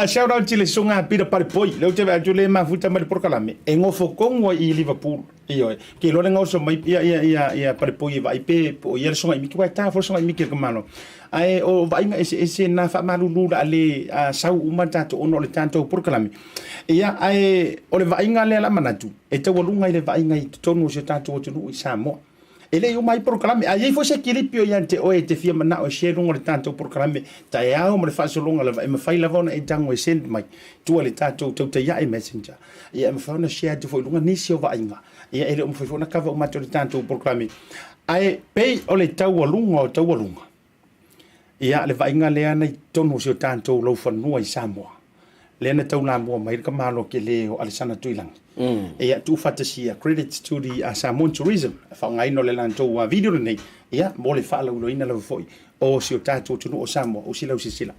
Shout out i le susuga a Peter Palepoi, lea ou te vaai atu lea e mafuta mai le polokalame, e gofo tonu ai i Liverpool. Ioe, ke iloa le gaoso mai ia ia ia ia Palepoi e vaai pe po o ia le susuga i Miki, aua e ta foi le susuga i Miki i le tamaloa. Ae o vaaiga eseese na faamalulu o le a le sau uma tatou ona o le tatou polokalame. Ia, ae o le vaaiga lea la manatu, e taualuga i le vaaiga i totonu o si o tatou atunuu i Samoa. E le i uma ai polokalame, a i ai foi se kilipi o ia te oe e te fia manao e share luga o le tatou polokalame taeao ma le faasologa lava, e mafai lava ona e tago e send mai tua i le tatou Tautai Ae Messenger. Ia, e mafai ona share atu foi i luga nisi o vaaiga. Ia, e le o mafai foi ona cover uma atu e le tatou polokalame. Ae pei o le taualuga o taualuga, ia, le vaaiga lea na i totonu o si o tatou laufanua i Samoa, lea na taulamua mai le tamaloa tele o Alesana Tuilagi. Ia, tuufaatasia, credits to the Samoan Tourism, faaaogaina o le latou video lenei, ia, mo le faalauiloaina lava foi o si o tatou atunuu o Samoa, o si lausilasila.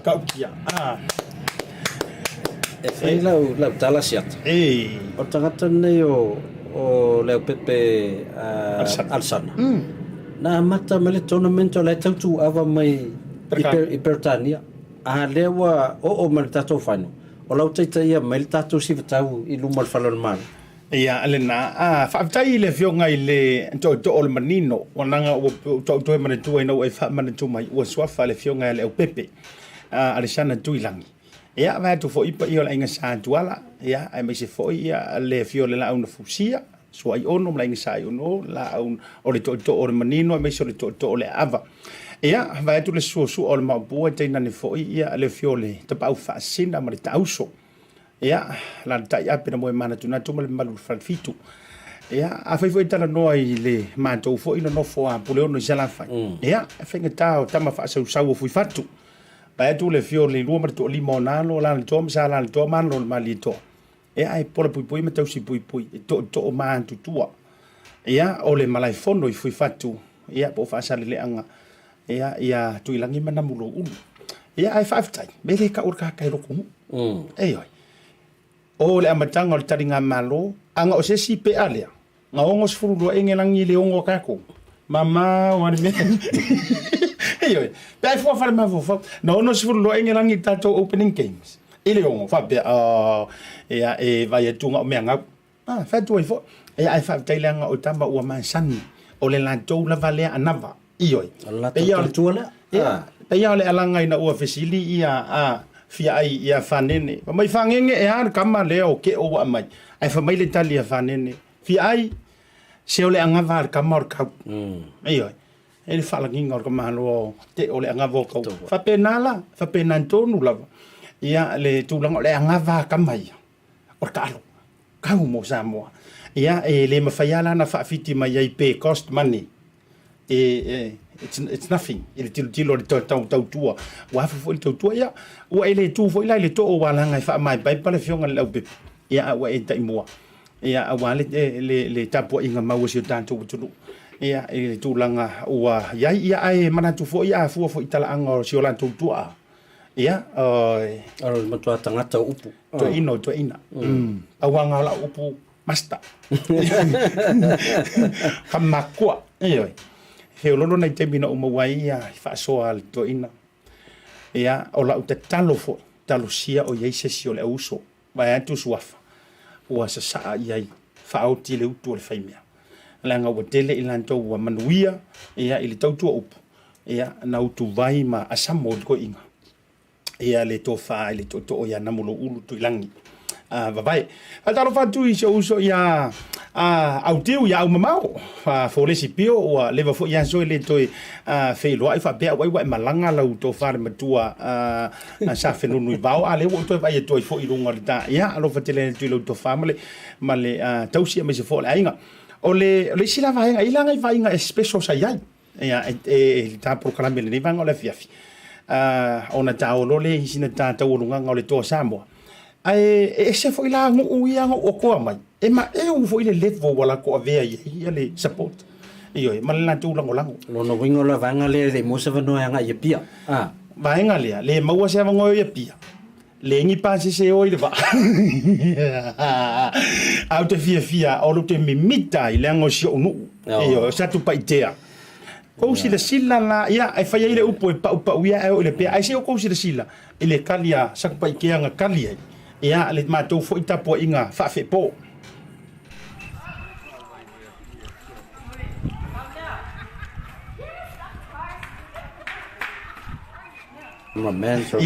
matautia. Ah. E whai lau, lau tala siata. E. O tagata nei o, o Leaupepe uh, Alsana. Alsana. Na amata mai le tournament o le tautu ava mai i, per, i Peretania. A lea ua oo mai le tatou final. O lau taitaia mai le tatou sivatau i luma o le fale o le Malo. Ia, lena, a, faafetai i le Afioga i le Tootoo o le Manino, ua leaga ua ou toe manatua ina ua e faamanatu mai, ua suafa le Afioga ia Leaupepe, a, Alesana Tuilagi. Ia, vae atu foi i paia o le Aiga Sa Tuala, ia, aemaise foi ia le afio o le Laau na Fusia, Suaiono ma le Aiga Sa Iono, Laau o le Tootoo o le Manino, aemaise o le Tootoo o le Aava. Ia, vae atu le suasua o le Maopua, tainane foi ia le afio o le Tapaau Faasina ma le Taauso. Ia, alaalatai Ape na moe manatunatu ma le mamalu o le Falefitu. Ia, afai foi e talanoa i le matou foi nonofo a Puleono i Salafai, ia, e faigata o tama faasausau o Fuifatu. Vae atu le afio o le lua ma le toalima o Nalo, Alalatoa ma Sa Alalatoa ma Alo o le Malietoa. Ia, ae pola puipui ma tausi puipui e tootoo ma atutua. Ia, o le malaefono i Fuifatu, ia, po o Faasaleleaga, ia, ia Tuilagi ma Namuloulu. Ia, ae faafetai, me le kau o le kahaka e loko nuu. Ioe. O le amataga o le taligamalo, aga o se isi pea lea, na 62 Engelagi i le 6 a kākou. Mamao a le mea. Ioe. Pe ai fua fale mafaufau. Na 62 Engelagi i tatou opening games. I le 6, faapea, oh, ia, e vai atu nga o mea gau. Ah, fai atu ai foi. Ia, ae faafetai leaga o tama ua masani. O le latou lava lea anava. Ioe. O le latou tautua lea. Ia, pei o le alaga ina ua fesili ia a fia ai ia Fanene. Fai mai Fagege e a le kama lea o Keo ua aumai. Ae fai mai le tali a Fanene, fia ai, se o le agava a le kama o le kau. Ioe. E le faalagiga o le kamalo o te o le agava o kau. Faapena la, faapena tonu lava. Ia le tulaga o le agava a kama ia, o le taalo. Kau mo Samoa. Ia, e le mafai lava la ona faafiti mai ai pe cost money. E, e, it's, it's nothing i le tilotilo a le tautua. Ua afu foi le tautua, ia, ua e le tu foi la i le too ua laga e faamaepaepa le afioga i le Leaupepe. Ia, a ua e taimua. Ia, aua le, le, le tapuaiga mau a si o tatou atunuu. Ia, i le tulaga ua i ai, ia, ae manatu foi a fua foi i talaaga o si o latou tuaa. Ia, o le matua tagata o upu. Toeaina o toeaina. Auaga o lau upu master. Ka makua. Ioe. Feololo nai taimi na ou maua ai ia i faasoa a le toeaina. Ia, o lau tatalo foi, talosia o i ai se isi o le auuso, vaeatu suafa, ua sasaa i ai, faaoti le utu o le faimea. Leaga ua tele i latou ua manuia ia i le tautua upu, ia na utuvai ma asamo i le toeaina. Ia le tofa i le tootoo ia Namuloulu Tuilagi. A vavae. Faatalofa atu i si ou uso ia a Autiu ia Aumamao. Fa Folesi Pio ua leva foi aso e le toe feiloai faapea au ai ua e malaga lau tofa le matua a sa fenunu i vao a lea ua ou toe vaai atu ai foi i luga o le ta. Ia alofa tele atu i lau tofa ma le ma le tausi aemaise foi o le aiga. O le o le isi la vaega, i la ngai vaaiga e special sa i ai. Ia, e, e, e tā polokalame lenei vaega o le afiafi. Ona taolo le isi na tā taualugaga o le Toa Samoa. Ae e ese foi la nuu ia na okoa mai. E maeu foi le level ua latou avea i ai ia le support. Ioe, ma le latou lagolago. Lona uiga o le vaega lea e le i maua se avanoa e agai i Apia. Ah. Vaega lea, le maua se avanoa i Apia. Le ni pasese e o i le vaa. Ae ou te fiafia, o ou te mimita ai, leaga o si ou nuu. Ioe, o Satupaitea. Kou silasila la, ia, e fai ai le upu e paupau ia ae oo i le pea. Ae se i outou silasila i le kali a Satupaitea na kali ai, ia, le matou foi tapuaiga faafepo. My man, so.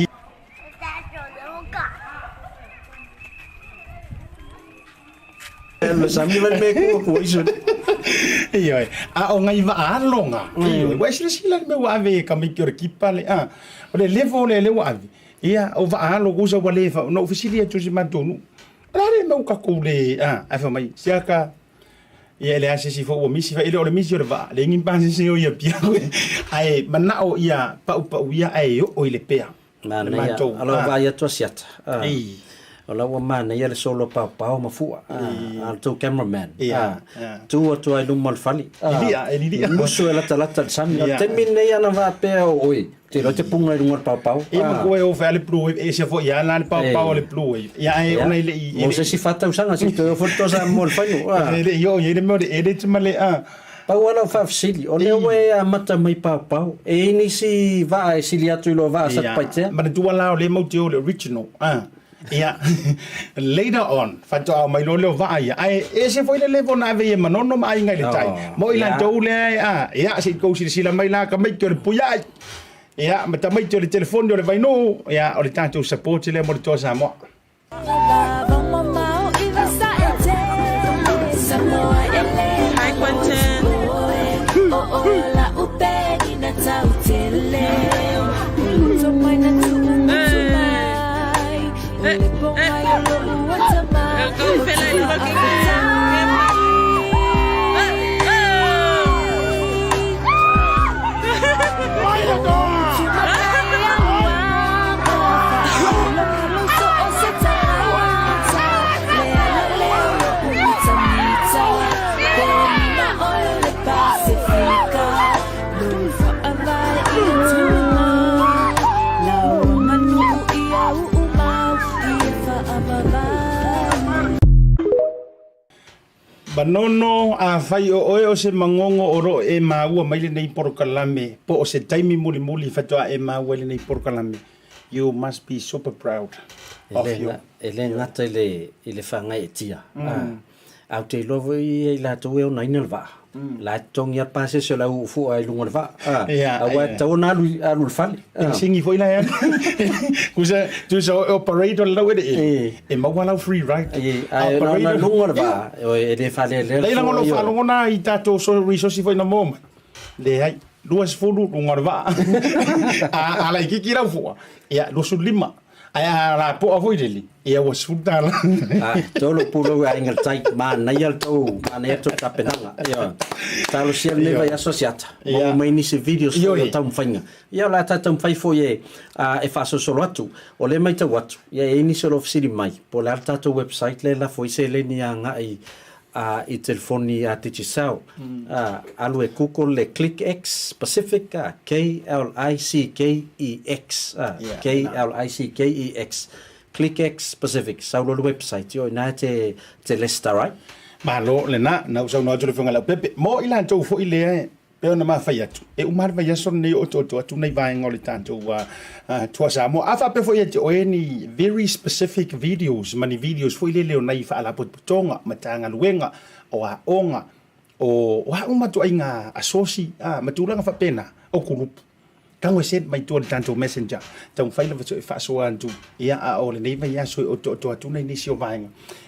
Ioe, a o ngai vaaloga, ioe, ua e silasila i le mea ua ave e tamaiti o le kipa le, a, o le level lea lea ua ave, ia, o vaaalo kusa ua le, na ou fesili atu i si matou nuu, o le a le mea ua tatou le, a, ae fai mai, siaka, ia e leai se isi foi ua misi, e le o le misi o le vaa, leai ni pasese o i Apia, ae manao ia paupau ia ae oo i le pea. Manaia, alo vaai atu a siata. Ei. O la ua manaia le solo paopao ma fua a le tou cameraman. Tu atu ai luma o le fale. E lilia. Musu e latalata i le sami. O le taimi lenei ana faapea o oe, te iloa te puga i luga o le paopao. Ia ma koe o fai le blue wave, e se foi ia la le paopao o le blue wave. Ia ai ona i le i. Mo se isi 4 tausaga se i toe oo foi le Toa Samoa i le final. E le i oo i ai le mea o le edit ma le a. Pau lava lau faafesili, o lea ua e amata mai paopao, e i ai nisi vaa e sili atu i lou vaa Satupaitea? Manatua la o lea matou te o i le original a. Ia, later on, faatoa mai loa lea o vaa ia. Ae ese foi le level na ave ai e Manono ma aiga i le tai. Mo i latou lea e, a, ia, se i tou silasila mai la tamaiti o le Puiai, ia, ma tamaiti o le telefoni o le Vainuu, ia, o le tatou support lea mo le Toa Samoa. Hi, Quentin. Manono, afai o oe o se magogo o lo o e maua mai lenei polokalame, po o se taimi mulimuli faatoa e maua i lenei polokalame, you must be super proud of you. E le gata i le, i le faagaeetia, a ou te iloa foi ia i latou e onaina le vaa, la e totogi lava le pasese o le au uufua i luga o le vaa, aua e tatau ona alu, alu i le fale. Penisini foi la e alu. Tusa, tusa o operator le laueleele, e maua lau free ride. Ae ona luga o le vaa, e le faalelea le fua. Leai, leaga o faalogona i tatou resources foi na maua mai. Leai, 20 luga o le vaa. A laitiiti lau fua, ia 25. Ae a lapoa foi lele, ia ua $10. Ah, tolu pulou e aiga le tai, manaia le tou, manaia le tou tapenaga. Ioe. Talosia lenei vaiaso Asiata, maua mai nisi videos foi o taumafaiga. Ia o le a ta taumafai foi e, e faasolosolo atu. O lea e matau atu, ia e i ai nisi o lo o fesili mai, po o le a le tatou website lea e lafo ai seleni agai a i telefoni a Digicel, a, alu e Google le ClickX Pacific, a, K-L-I-C-K-E-X, a, K-L-I-C-K-E-X, ClickX Pacific, sau loa le website, ioe, na e te, te resitala ai. Malo lena, na ou saunoa atu le Afioga ia Leaupepe. Mo i latou foi lea e pei ona mafai atu, e uma lava le vaiaso lenei o otooto atu nai vaega o le tatou Toa Samoa. A faapea foi ia te oe ni very specific videos ma ni videos foi lele o nai faalapotopotoga, Matagaluega, o aoga, o a uma ituaiga asosi ma tulaga faapena o kulupu. Tago e send mai tua i le tatou messenger, taumafai lava e faasoa atu, ia a o lenei vaiaso e otooto atu nai nisi o vaega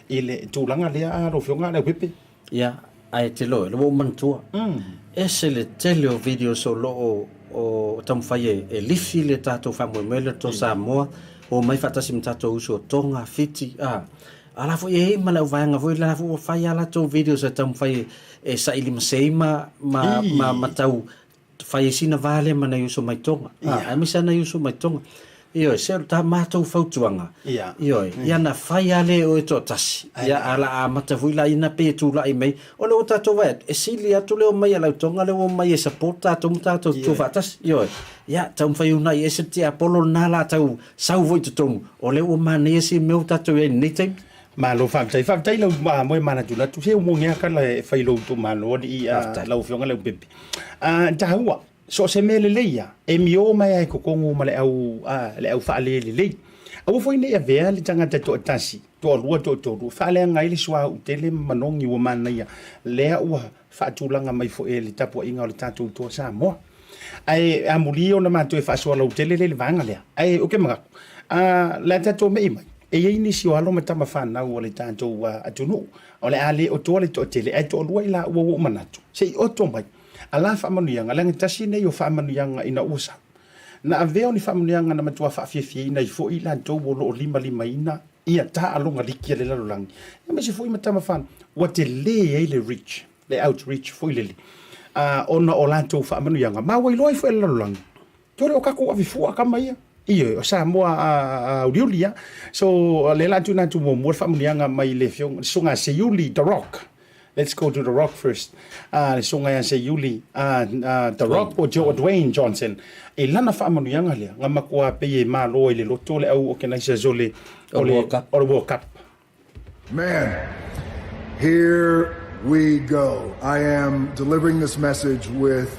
i le tulaga lea lau Afioga Leaupepe. Ia, ae te iloa, lea ua ou manatua, ese le tele o videos o lo o o taumafai e, e lifi le tatou faamoemoe lea o Samoa, omai faatasi ma tatou uso o Tonga, Fiti, a. A la foi e i ai ma le auvaega foi la foi ua fai a latou videos e taumafai e, e saili masei ma, ma, ma, ma tau fai ai sina va lea ma nai uso mai Tonga, a, aemaise lava nai uso mai Tonga. Ioe, se o le ta matou fautuaga, ioe, ia na fai lava lea e oe toatasi, ia a la amata foi la ina pei e tulai mai, o lea ua tatou vaai atu, e sili atu le omai a lau Tonga lea ua omai e support tatou ma tatou tutu faatasi, ioe, ia taumafai e uunai ese le tiapolo lena la tau sau foi i totonu, o lea ua manaia si mea ua tatou i ai i lenei taimi. Malo faafetai. Faafetai lau moe manatunatu. Se ua mogea kala e fai lou itumalo alii lau afioga Leaupepe. Taua, so o se mea lelei ia, e mio mai lava i totonu ma le au, le au faalelelei. Aua foi ne i avea le tagata toatasi, toalua, toatolu, e faaleaga ai le suauu tele ma manogi ua manaia, lea ua faatulaga mai foi e le tapuaiga o le tatou Toa Samoa. Ae amuli ona matou e faasoa lautele lea i le vaega lea. Ae ou te manatu, le a tatou me'i mai, e i ai nisi o alo ma tama fanau a le tatou atunuu, o le a le otoa le toatele, ae toalua i laua ua ou manatu, se i oto mai. A la faamanuiaga, leaga tasi lenei o faamanuiaga ina ua sau. Na avea o ni faamanuiaga na matua faafiafiaina ai foi i latou o lo o limalimaina ia taaloga liki a le lalolagi, aemaise foi ma tama fanau, ua tele ai le reach. le outreach foi lele, a, ona o latou faamanuiaga, ma ua iloa ai foi e le lalolagi, tole o tatou ave fua tama ia. Ioe, o Samoa auliuli lava. So, o lea o le a tuuina atu muamua le faamanuiaga mai le Afioga, le Susuga ia Seiuli The Rock. Let's go to The Rock first. Le Susuga ia Seiuli The Rock po o Dwayne Johnson. I lana faamanuiaga lea, na matua pei e malo ai le loto le au organizers o le World Cup. O le World Cup. Man, here we go. I am delivering this message with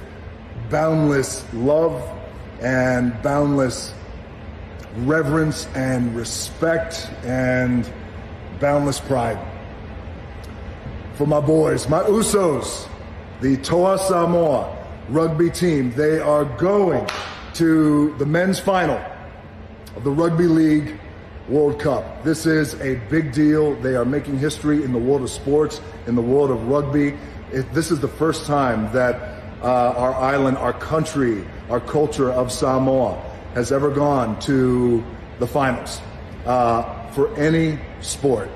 boundless love and boundless reverence and respect and boundless pride. For my boys, my Usos, the Toa Samoa rugby team, they are going to the men's final of the Rugby League World Cup. This is a big deal. They are making history in the world of sports, in the world of rugby. This is the first time that our island, our country, our culture of Samoa has ever gone to the finals for any sport.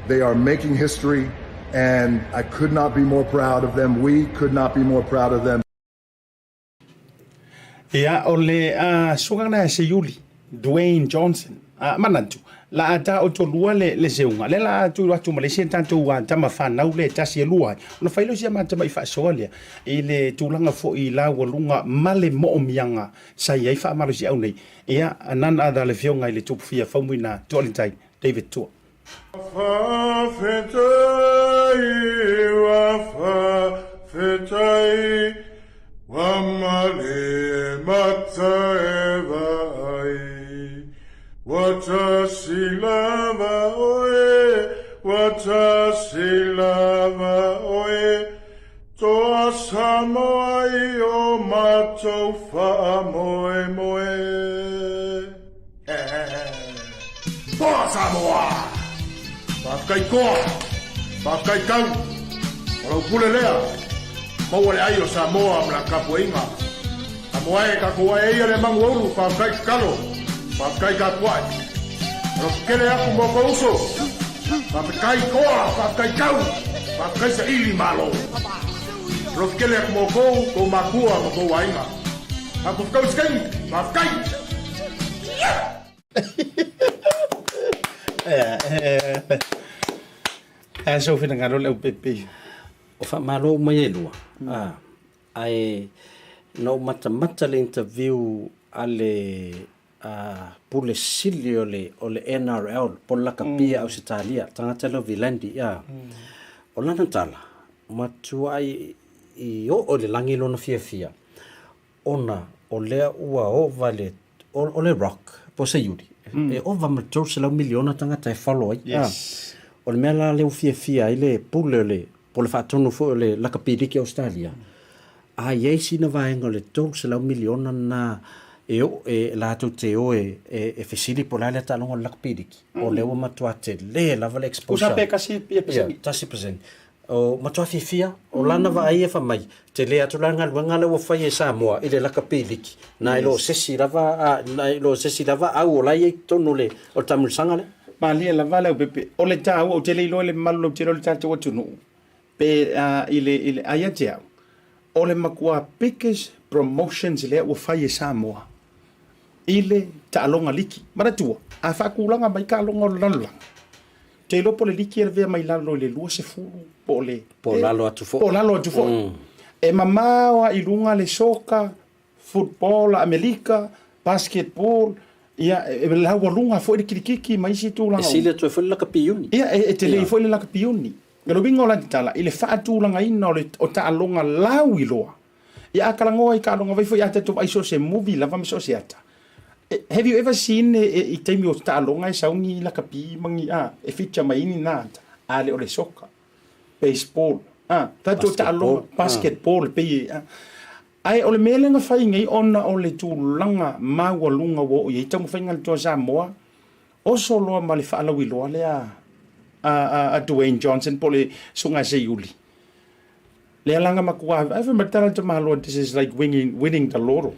They are making history, and I could not be more proud of them. We could not be more proud of them. Ia, o le susuga lena ia Seiuli, Dwayne Johnson, manatu, la a taotolua le, le seuga, lea la a tu atu ma le isi a tatou tama fanau lea e tasi e lua ai, ona fai lea o si a matamai faasoa lea, i le tulaga foi i laualuga ma le moomiaga sa i ai faamalosiau nei, ia, none other le Afioga i le Tupu Fia Faumuina Tualitai, David Tua. Faafetai, ua faafetai, ua male mata e vaai. Ua tasi lava oe, ua tasi lava oe, Toa Samoa i o matou faamoemoe. Toa Samoa! Faafetai toa! Faafetai tau! O lau pule lea! Maua le ai o Samoa ma lana tapuaiga. Samoa e, tatou ae ia le manu aulu, faafetai tatalo, faafetai tapuai. Alofa tele aku mo kou uso. Faafetai toa, faafetai tau, faafetai saili malo. Alofa tele aku mo kou, kou makua ma kou aiga. Tatou fetau i se taimi, faafetai! Ae sou finagalo le aupepe. O faamalo uma ia e lua. Ae na ou matamata le interview a le Pule Sili o le o le NRL po o le lakapi a Ausetalia, tagata lea o Vilandi, ia. O lana tala, matuai i oo i le lagi lona fiafia ona o lea ua ova le o le Rock po o Seiuli, e ova ma le 300 miliona tagata e follow ai. Yes. O le mea la lea ua fiafia ai le pule o le po o le faatonu foi o le lakapi liki a Ausetalia, a i ai sina vaega o le 300 miliona lena e oo e latou te o e e fesili po o le a le taaloga o le lakapi liki, o lea ua matua tele lava le exposure. Tusa pe 1%. Ia, 1%. O matua fiafia, o lana vaai e fai mai, tele atu la le galuega lea ua fai e Samoa i le lakapi liki, nai lo se isi lava, nai lo se isi lava au o la e i ai i totonu o le taamilosaga lea. Malie lava le aupepe, o le taua, ou te le iloa i le mamalu lautele o le tatou atunuu, pe i le, i le, a ia te au, o le matua biggest promotions lea ua fai e Samoa i le taaloga liki. Manatua, a faatulaga mai taaloga o le lalolagi, ou te iloa po o le liki e lavea mai lalo i le 20 po o le... Po o lalo atu foi. Po o lalo atu foi. E mamao lava i luga le soka, football a Amerika, basketball, ia, e laualuga foi le kilikiki ma isi tulaga E sili atu ai foi le lakapi iuni. Ia, e tele foi le lakapi iuni. O le uiga o lana tala, i le faatulagaina o le o taaloga lauiloa, ia a talanoa i taaloga vai foi a tatou vaai so o se movie lava ma so o se ata, have you ever seen i taimi o taaloga e sau ni lakapi ma ni a, e feature mai ai ni na ata, a le o le soccer, baseball, a, tatou taaloga, basketball, pei e, a. Ae o le mea lea na fai nei ona o le tulaga maualuga ua oo i ai taumafaiga a le Toa Samoa, oso loa ma le faalauiloa lea a Dwayne Johnson po o le Susuga ia Seiuli. Lea la na matua ave mai le tala a le tamaloa, this is like winning, winning the lotto.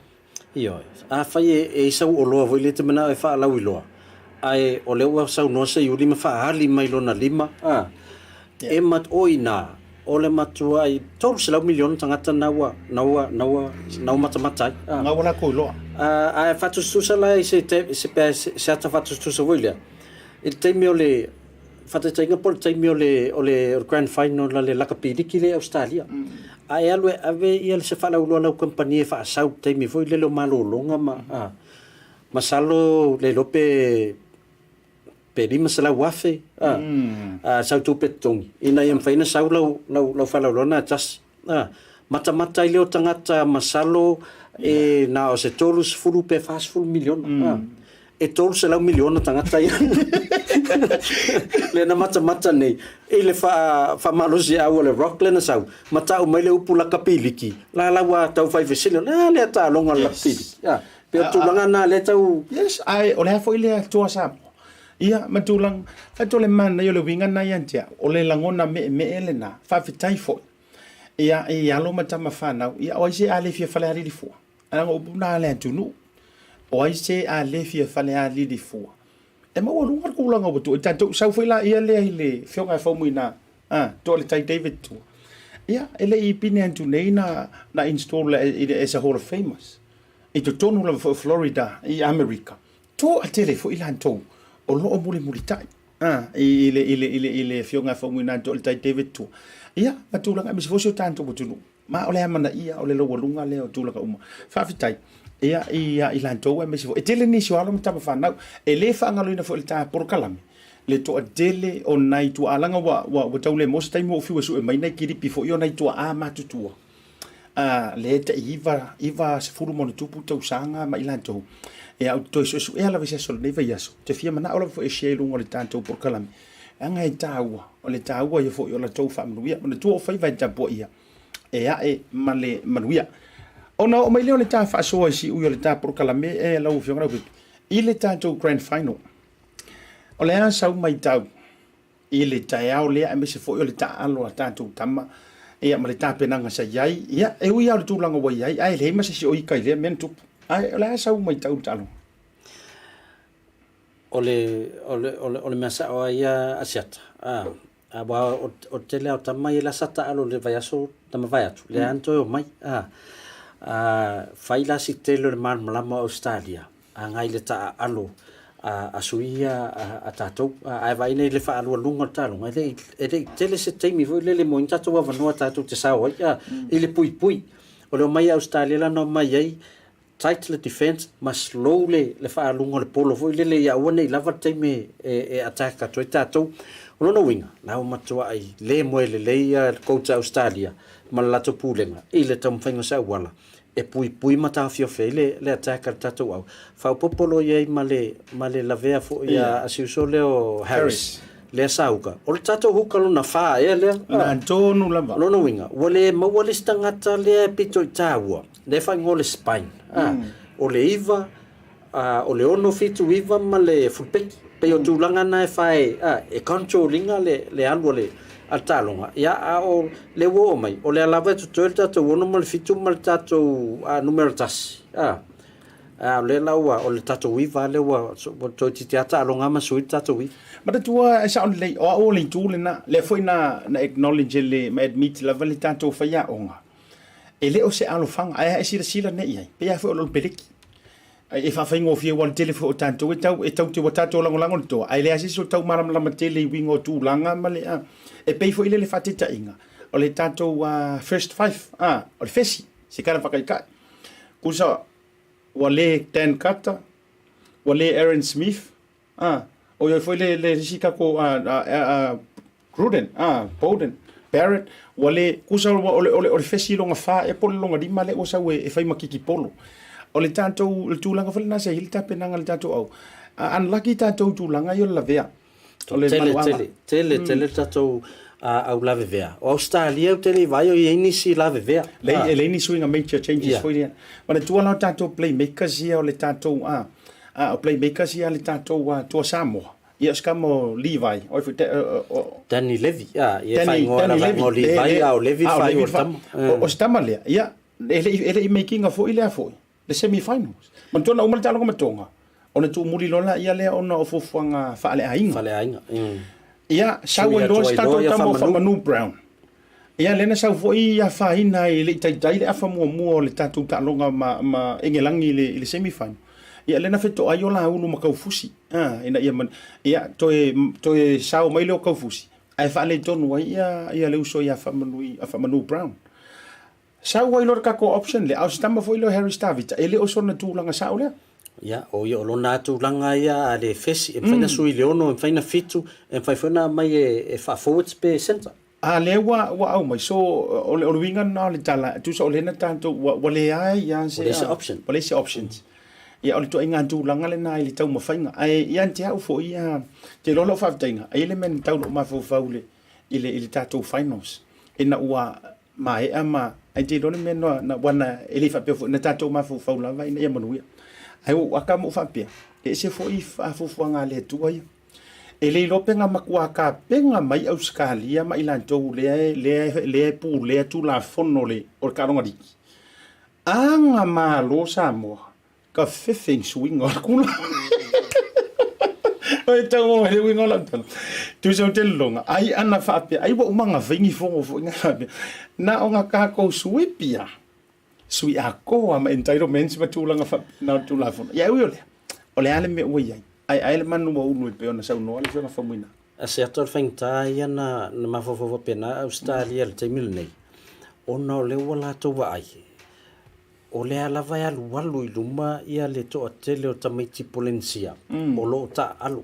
Ioe. Afai e i sau oloa foi lea e te manao e faalauiloa, ae o lea ua saunoa Seiuli ma faaali mai lona lima, a, e mat, o i ina. O le matuai 300 miliona tagata na ua na ua na ua na ua matamata ai. Na ua latou iloa. Ae faatusatusa la i se se pe se ata faatusatusa foi lea i le taimi o le faataitaiga po o le taimi o le o le Grand Final a le lakapi liki lea i Ausetalia. A e alu e ave ia se faalauiloa a lau kamupani e faasau i le taimi foi lele o malologa ma masalo le iloa pe pe 500,000 a, a sau tupe totogi ina ia mafai ona sau lau, lau, lau faalauiloa na tasi. A, matamata ai lea o tagata masalo e na o se 30 pe 40 miliona. A, e 300 miliona tagata ia. Lea na matamata nei i le faa, faamalosiau a le Rock lea na sau, ma tau mai le upu lakapiliki, la la ua tau fai fesili, o le a lea taaloga o le lakapiliki? A, Pei o tulaga na lea tau... Yes, ae o le a foi lea Toa Samoa? Ia, ma tulaga, faatu le manaia o le uiga na ia te au, o le lagona meemee lena, faafetai foi. Ia, i alo ma tama fanau, ia, o ai se a le fia falealili fua? Leaga o upu na a le atunuu. O ai se a le fia falealili fua? E maualuga le tulaga ua tuu ai tatou. Sau foi laia lea i le Afioga ia Faumuina, a, toa le Tai David Tua. Ia, e le i pine atu nei na, na install i le, as a Hall of Famers. I totonu lava foi o Florida i Amerika, toatele foi latou o lo o mulimulitai i le, i le, i le, i le Afioga ia Faumuina Toaletai David Tua. Ia, ma tulaga aemaise foi si o tatou atunuu. Ma o le amanaia o le laualuga lea o tulaga uma. Faafetai ia i a i latou aemaise foi. E tele nisi o alo ma tama fanau. E le faagaloina foi i le ta polokalame le toatele o nai tuaa leaga ua, ua, ua tau le maua se taimi ua ou fiu e sue mai nai kilipi foi o nai tuaa matutua. A, lea e tai iva, 90 ma ona tupu tausaga ma i latou. Ia, ou te toe suesuea lava i se aso o lenei vaiaso. Ou te fia manao lava foi e share i luga o le tatou polokalame. Leaga e taua, o le taua ia foi o latou faamanuia. Manatua o faiva e tapuaia, e ae ma le manuia. Ona oo mai lea o le ta faasoa i siui o le ta polokalame e lau Afioga Laupepe, i le tatou Grand Final. O le a sau maitau i le taeao lea aemaise foi o le taaalo a tatou tama ia ma le tapenaga sa i ai. Ia, e ui lava o le tulaga ua i ai, ae leai ma se isi o ika i lea mea na tupu. Ae o le a sau maitau i le taaloga? O le, o le, o le, o le mea sao lava ia Asiata, a, aua o, o le tele lava o tama ia la sa taalo i le vaiaso na mavae atu, lea lava na toe omai, a. A, fai la si tele o le malamalama o Ausetalia, agai i le taaalo a sui ia a tatou. Ae vaai nei i le faaalualuga o le taaloga, e le i, e le i tele se taimi foi lele mo ni tatou avanoa tatou te sao ai i le puipui. O le omai a Ausetalia la na omai ai, tight le defense ma slow le, le faaaluga o le polo foi lele ia aua ne i lava le taimi e, e attack atu ai tatou. O lona uiga, la ua matuai le moe lelei le coach a Ausetalia ma le latou pulega i le taumafaiga o se auala e puipui ma taofiofi ai le, le attack a le tatou au. Faaopoopo loa i ai ma le, ma le lavea foi a, a si uso lea o Harris, lea sa uka. O le tatou huka lona whā ea lea. Na tonu lava. Lona uiga, ua le maua le isi tagata lea e pito i tāua, lea e faaigoa o le spine. O le iva, Ā, o le 6, 7, 9 ma le fulupeki. Pei o tulaga na e fai, ā, e control ina le, le alu a le, a le taaloga. Ia, a o lea ua oo mai, o lea lava e totoe le tatou 6 ma le 7 ma le tatou, ā, numera tasi, ā. Ā, o lea la ua, o le tatou 9 lava lea ua, ua toeitiiti lava taaloga ma sui le tatou 9. Manatua e sao lelei, o au o le itu lena, lea foi na, na acknowledge e le, ma admit lava le tatou faiaoga, e le o se alofaga, ae a e silasila nei i ai, pei lava foi o le peleki. E faafaigofie aua o le tele foi o tatou e tau e tau te ua tatou lagolago le toa, ae leai se isi o tau malamalama tele i uiga o tulaga ma le e pei foi lea le faataitaiga o le tatou first five o le fesi se tala faataitai tusa ua le Dan Carter ua le Aaron Smith A, oi oi foi le, le isi tatou a, a, a, a Gruden, a, Bowden, Barrett, ua le, kusa o le, o le, o le fesi longa whā e po le longa lima le ua sau e, e whai ma kiki polo. O le tātou, le tūlanga whale nā se hili tapenaga le tātou au. A, unlucky tātou tūlanga i o le lavea. O le Tele, tele, tele, tele le tātou au lavevea. O Australia ou te le i vaai o i ai nisi lavevea. Lei, e leai ni suiga major changes foi lea. Manatua la o tātou playmakers ia o le tātou, a, A o playmakers ia a le tatou Toa Samoa. Ia o se kama o Levi, oi foi te, o, Danny Levy, a, ia e faaigoa lava o Levi, a o Levy le faaigoa o le tama. O se tama lea, ia, e le i, e le i make ina foi lea foi, le semi-finals. Manatua na uma le taaloga ma Tonga, ona tuumuli loa laia lea ona o fuafuaga faaleaiga. Faaleaiga, Ia, sau ai loa se tatou tama o Faamanu Brown. Ia, lea na sau foi afaina ai e le i taitai le afa muamua o le tatou taaloga ma, ma Egelagi i le, i le semi final. Ia, lea na fetoai o Laulu ma Kaufusi, a, ina ia, ia, toe, toe sao mai lea o Kaufusi, ae faaletonu ai ia, ia le uso ia Faamanui, a Faamanu Brown. Sau ai loa le tatou option lea, a o si tama foi lea o Harry Stavita, e le o sona tulaga sao lea. Ia, o ia o lona tulaga ia a le fesi, e mafai na sui i le ono, e mafai na fitu, e mafai foi na aumai e, e faa-forwards pe centre. A lea ua, ua aumai, so o le, o le uiga lena o le tala, tusa o lea na tatou, ua, ua leai lava se, Ua leai se option. Ua leai se options. Ia, o le ituaiga tulaga lena i le taumafaiga. Ae ia te au foi ia, te iloa lau faafetaiga, e i ai le mea na tau lou mafaufau i le, i le, i le tatou finals, ina ua maea ma, ae te iloa le mea na, na, ua na, e le i faapea foi, na tatou mafaufau lava ina ia manuia. Ae ua ou aka ma ou faapea, e ese foi fuafuaga a le Atua ia. E le iloa pe na matua tapena mai Ausetalia ma i latou lea e, lea, lea e pulea Tulafono o le, o le taaloga liki. Aga malo Samoa, ka fefe i suiga o le kula. Oi tau o le uiga o lau tala. Tusa o te lologa, ai ana faapea, ai ua uma na fai ni fogo foi na faapea. Na o na tatou suipi a, sui akoa ma entitlements ma tulaga faapena o le Tulafono. Ia e ui o lea, o le a le mea ua i ai, ae ai le manu ua ulu e pei ona saunoa le Afioga Faumuina. A se ata o le faigata ia na, na mafaufau faapena Ausetalia i le taimi lenei, ona o lea ua latou vaai, o lea lava e alualu i luma ia le toatele o tamaiti Polenisia o lo o taaalo.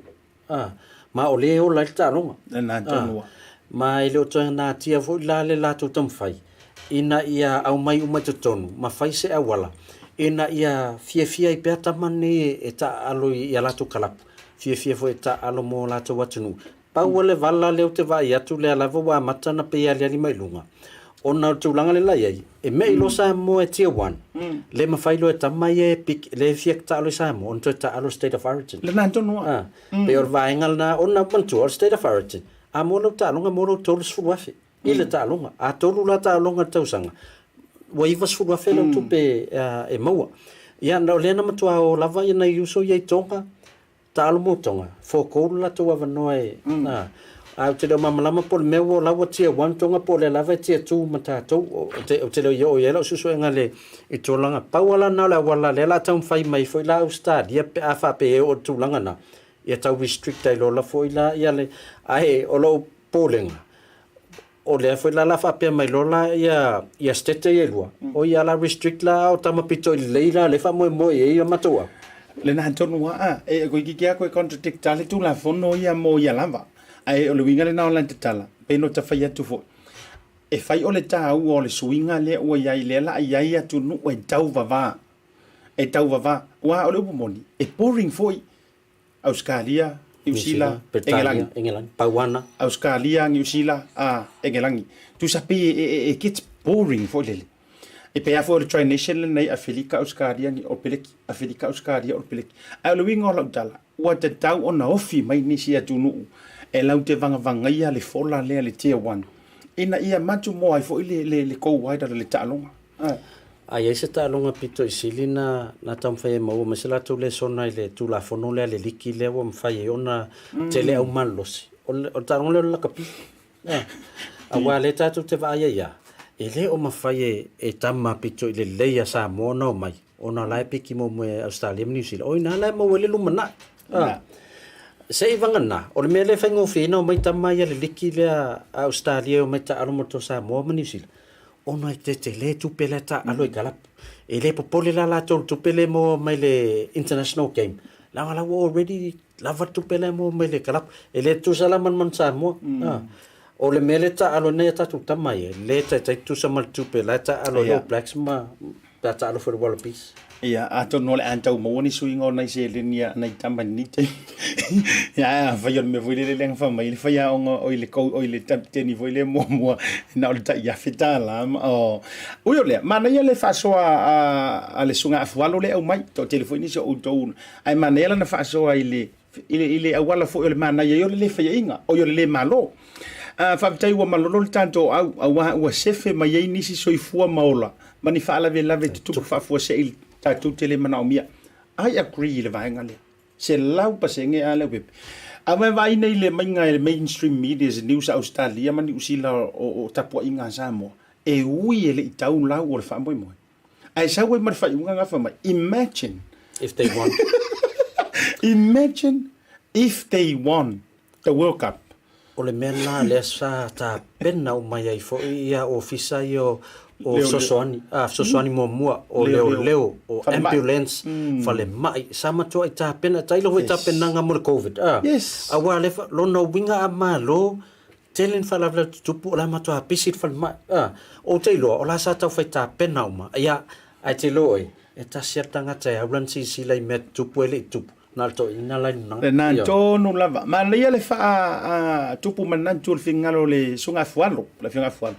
A, ma o lea e ola ai le taaloga. Lena tonu a. Ma e le o toe natia foi la le latou taumafai ina ia aumai uma i totonu ma fai se auala ina ia fiafia ai pea tama nei e taaalo i a latou kalapu, fiafia foi e taaalo mo latou atunuu. Pau o le vala lea ou te vaai atu lea lava ua amata ona pei e aliali mai luga, ona o le tulaga lea la i ai, e me'i loa Samoa e Tier One, le mafai loa e tama ia e pick, lea e fia taalo i Samoa, ona toe taalo i State of Origin. Lena tonu lava. Ah, pei o le vaega lena, ona manatua, o le State of Origin, a maua lau taaloga, maua lau $30,000 i le taaloga. A tolu la taaloga i le tausaga, ua $90,000 lau tupe e maua. Ia, o lea na matua o lava nai uso ia i Tonga, Taalo mo Tonga, forgo lo latou avanoa e, a, ae ou te le o malamalama po o le mea ua la ua tier one Tonga po o lea lava e tier two ma tatou. Ou te, ou te le o i oo i ai lau suesuega i le, i tulaga. Pau lava la na o le auala lea o le a taumafai mai foi la Ausetalia pe a faapea e oo i le tulaga na, ia tau restrict ai loa la foi la ia le, ae o lou popolega, O lea foi la la faapea mai loa la ia ia stete ia e lua, o ia la restrict la a o tama pito i lelei la lea e faamoemoe i ai ia matou au. Lena tonu a a, e koe kiki a koe contradict a le Tulafono ia mo ia lava. Ae o le uiga lena o lana tatala, pei no ta fai atu foi, e fai o le taua o le suiga lea ua i ai, lea la i ai atunuu e tauvava, e tauvava. Aua o le upu moni, e boring foi Ausetalia, Niu Sila, Egelagi. Egelagi, Pauana. Ausetalia, Niu Sila, a Egelagi. Tusa pei e, e, e gets boring foi lele. E pei lava foi o le Tri-Nation lenei, Afelika, Ausetalia, o Peleki, Afelika, Ausetalia, o Peleki. Ae o le uiga o lau tala, ua tatau ona ofi mai nisi atunuu e latou te vagavagaia le fola lea, le Tier 1, ina ia matumoa ai foi le, le, le go wider le taaloga. A i ai se taaloga pito i sili na, na taumafai e maua mai se latou lesona i le Tulafono lea a le liki lea ua mafai ai ona tele au malolosi, o le, o le taaloga lea o le lakapi. A, aua lea tatou te vaai ai lava, e le o mafai e, e tama pito i lelei a Samoa ona omai, ona o la e piki muamua e Ausetalia ma Niu Sila, o i ina la e maua ai le lumanai. A, se i vagana, o le mea lea e faigofie ai ona omai tama ia le liki lea a Ausetalia e omai taalo mo le Samoa ma Niu Sila, Ona e tetele tupe la e taaalo i kalapu. E le popole la latou i le tupe lea e maua mai le international game, leaga la ua already lava le tupe la e maua mai le kalapu. E le tutusa la ma le Manu Samoa. O le mea lea e taaalo ai nai a tatou tama ia, e le taitai tutusa ma le tupe la e taaalo ai All Blacks ma pe a taaalo foi le Wallabies. Ia, atonu o le a tau maua ni suiga o nai seleni a nai tama i lenei taimi. Ia, ae afai o le mea foi lele lea na fai mai le faiaoga, oi le kou, oi le kapiteni foi lea muamua, na o le tai $1,000 ma, oh. Ui o lea, manaia le faasoa a, a le susuga Afualo lea e aumai, toatele foi nisi o outou, ae manaia lana faasoa i le, i le, i le auala foi o le manaia ai o le le faiaina, oi o le le malo. Uh, faafetai ua malolo le tatou au, auā ua sefe mai ai nisi soifua ma ola, ma ni faalavelave tutupu faafuasei i le tatou te le manaomia. I agree i le vaega lea. 100% a lea upu. A ua e vaai nei i le maiga e le mainstream medias news a Ausetalia ma Niu Sila o tapuaiga a Samoa, e ui e le i tau lau o le faamoemoe. Ae sau ai ma le faaiuga gafa mai, imagine if they won. Imagine if they won the World Cup. O le mea lena lea sa tapena uma ai foi ia ofisa ia o fesoasoani, a fesoasoani muamua, o leoleo, o ambulance, falemai, sa matuai tapena, tailo foi tapenaga mo le Covid, a. Aua le lona uiga a Malo, tele ni faalavelave tutupu o le a matua pisi le falemai, a. Ou te iloa o la sa taufai tapena uma, ia, ae te iloa oe, e tasi lava le tagata e alu lana silasila i mea tutupu e le i tutupu. Na o le toeaina la i luna. Lena tonu lava. Manaia le faa tupu manatu o le finagalo o le Susuga Afualo, le Afioga Afualo.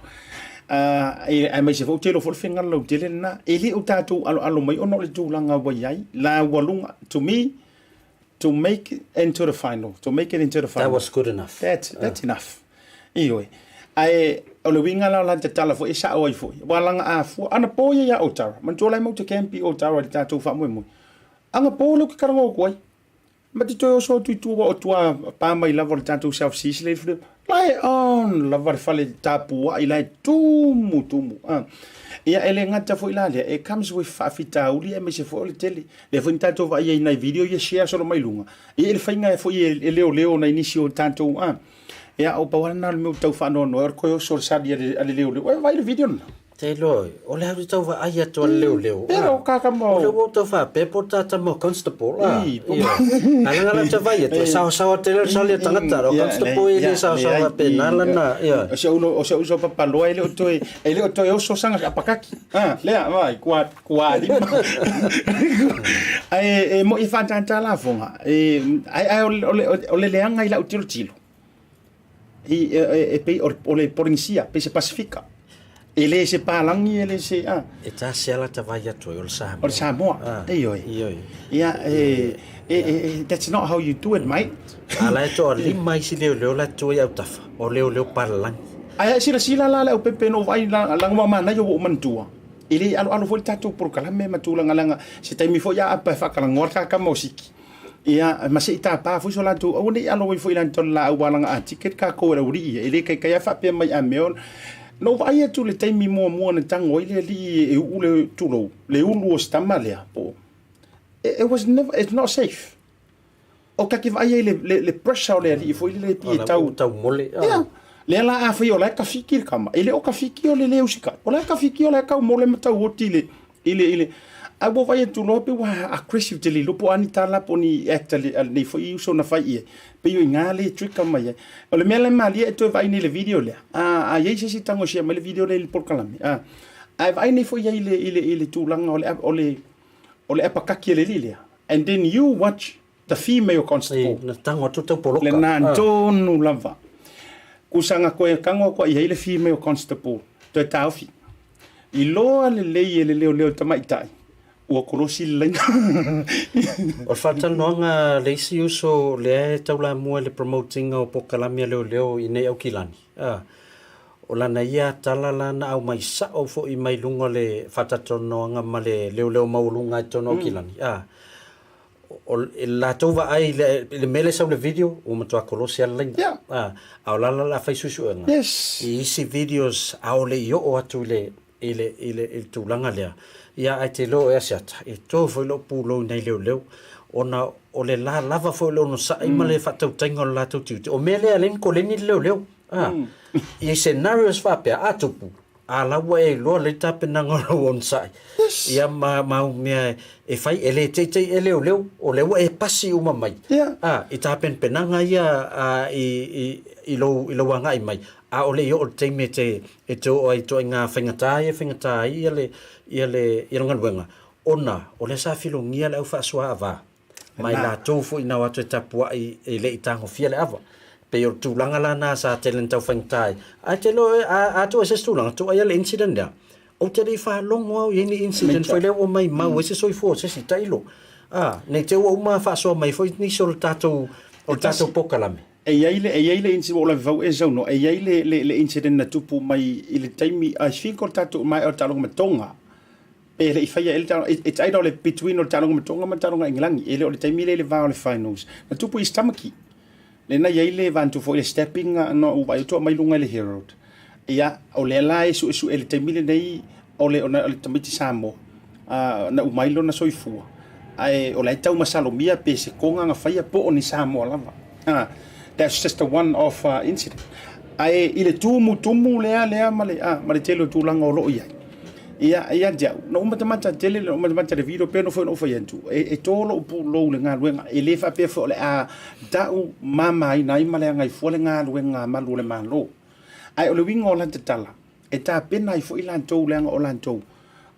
Aemaise foi ou te iloa foi le finagalo lautele lena. E le o tatou aloalo mai ona o le tulaga ua i ai laualuga. To me, to make it into the final, to make it into the final. That was good enough. That's enough. Ioe. Ae o le uiga la o lana tatala foi e sao ai foi. Ua laga afua. Anapo ia ia Otara. Manatua la e matou te camp i Otara i le tatou faamoemoe. Anapo lea ou te talanoa atu ai. Ma te toe oso atu i tua ua o tua pa mai lava o le tatou South Seas lea i le la e on lava le fale tapuai la e tumu tumu. Ah. Ia e le gata foi la lea, it comes with faafitauli aemaise foi o le tele. Lea foi na tatou vaai ai i nai video ia share solo mai luga. Ia i le faiga foi e leoleo nai nisi o tatou ah. Ia o pau lava lena o le mea ua tau faanoanoa ai o le toe oso o le sali a le leoleo. Ua vaai le video lena? Te iloa, o le alu tau vaai atu a le leoleo. Pero o kaka mo. O le ua tau faapea po o tata mo constable. Ah, ia. Alanga la tau vaai atu, e saosaoa tele le sali a tagata. O constable e le saosaoa faapena lana, ia. O se ulo, o se uso papaloa e le o toe, e le o toe oso sanga apakaki. Ah, lea, vai, kua, kua lima. Ae, e mo i whātātā la fonga. E, ai, ai, o le, o le leanga i lau tilotilo. I, e, e, e pei o, o le Polynesia, pei se Pasifika. E le se Palangi, e le se... Ah. E tasi ala ta vai atu ai, o le Samoa. O le Samoa, ah. e ioe. Ioe. Ia, e, e, e, e, that's not how you do it, mate. A la e toa lima isi leoleo la tua i autafa, o leoleo Palangi. Ai, ai silasila la le au pepe no vai la la ngwa mana yo o manatua. E le aloalo foi le tatou polokalame ma tulaga leaga se taimi foi a apa e faakalagoa le kakama o siki. Ia, ma se i tapa foi so latou aua ne i alo ai foi i lana laau ua laga a ticket kakou e le aualii ia. E le kaikai a faapea mai a mea Na ou vaai atu i le taimi muamua na tago ai le alii e uu le tulou, le ulu o se tama lea po o, it was never, it's not safe. O ka ke vaai ai le, le, le pressure o le alii foi lele pei e tau. Tau mole. Ia. Lea la afai o la e kafiki le kama, e le o kafiki o le le usikai. O la e kafiki o la e kau mole ma tau oti i le, i le, i le, ae ua vaai atu loa pei ua aggressive tele iloa po o a ni tala po o ni act a le, a lenei foi uso na fai i ai. Pei o i ina le trigger mai ai. O le mea la e malie e toe vaai nei i le video lea, a, a i ai se isi tago e share mai le video lea i le polokalame, a, ae vaai nei foi i ai i le, i le, i le tulaga o le, o le, o le apakaki a le alii lea. And then you watch the female constable. Na tango atu tau poloka. Lena tonu lava. Kusaga koe tango atu ai le female constable toe taofi. Iloa lelei e le leoleo tamaitai ua kolosi le laina. O le faatalanoaga a le isi uso lea e taulamua i le promote ina o polokalame a leoleo i nei Aukilani, a, o lana ia tala la na aumai sao foi mai luga o le faatalatalanoaga ma le leoleo maualuga i totonu o Aukilani, a, o le latou vaai i le mea lea e sau i le video, ua matua kolosi lava le laina. Yeah. A, a o la la o le a fai suesuega. Yes. I isi videos ʻaʻole i oo atu i le, i le, i le, i le tulaga lea. Ia, ae te iloa oe Asiata, e to foi lou pulou i nai leoleo, ona o le la lava foi o le onosai ma le faatautaiga o le latou tiute. O mea lea e ala ai ona koleni le leoleo. A, i scenarios faapea, a tupu, A la ua e iloa lelei tapenaga o lou onosai. Yes. Ia ma, ma au mea e fai, e le teitei e leoleo, o lea ua e pasi uma mai. Yeah. A, i tapenapenaga ia a, i, i, i lou, i lou agai mai, a ʻole i oo le taimi e te, e te oo ai i ituaiga faigata ia e faigata ai ia le, ia le, ia le galuega, ona o lea sa filogia le au faasoa ava. Ma i latou foi na o atu e tapuai e le i tagofia le ava. Pei o le tulaga la na sa tele na tau faigata ai. Ae te iloa a, a tuu ai se isi tulaga, tuu ai le incident lea. Ou te le i faalogo au i any incident foi lea ua maimau ai se soifua o se isi tailo. A, nei te ua uma faasoa mai foi nisi o le tatou, o le tatou polokalame. E i ai le, e i ai le incident, ua ou lavevau e saunoa, e i ai le, le, le incident na tupu mai i le taimi, I think o le tatou, maea o le taaloga ma Tonga, E le i faia e le taaloga, it's either o le between o le taaloga ma Tonga ma le taaloga Engelagi, e le o le taimi lea i le va o le finals. Na tupu i Stamaki. Lea na i ai le vaantu foi le stepping na ou vaai atu aumai luga i le Herald. Ia, o lea la e suesue i le taimi lenei o le, ona o le tamaiti Samoa, na uma ai lona soifua, ae o la e tau masalomia pe se koga na faia po o ni Samoa lava. That's just a one off incident. Ae i le tumutumu lea lea ma le, ma le tele o tulaga o lo o i ai, Ia, ia te au, na ou matamata tele, na ou matamata i le video, pei ona foi ona ou fai atu, e, e tō lou pulou i le galuega, e le faapea foi o le a tau mamaina ai ma leaga ai fua le galuega a malu o le Malo. Ae o le uiga o lata tala, e tapena ai foi latou leaga o latou,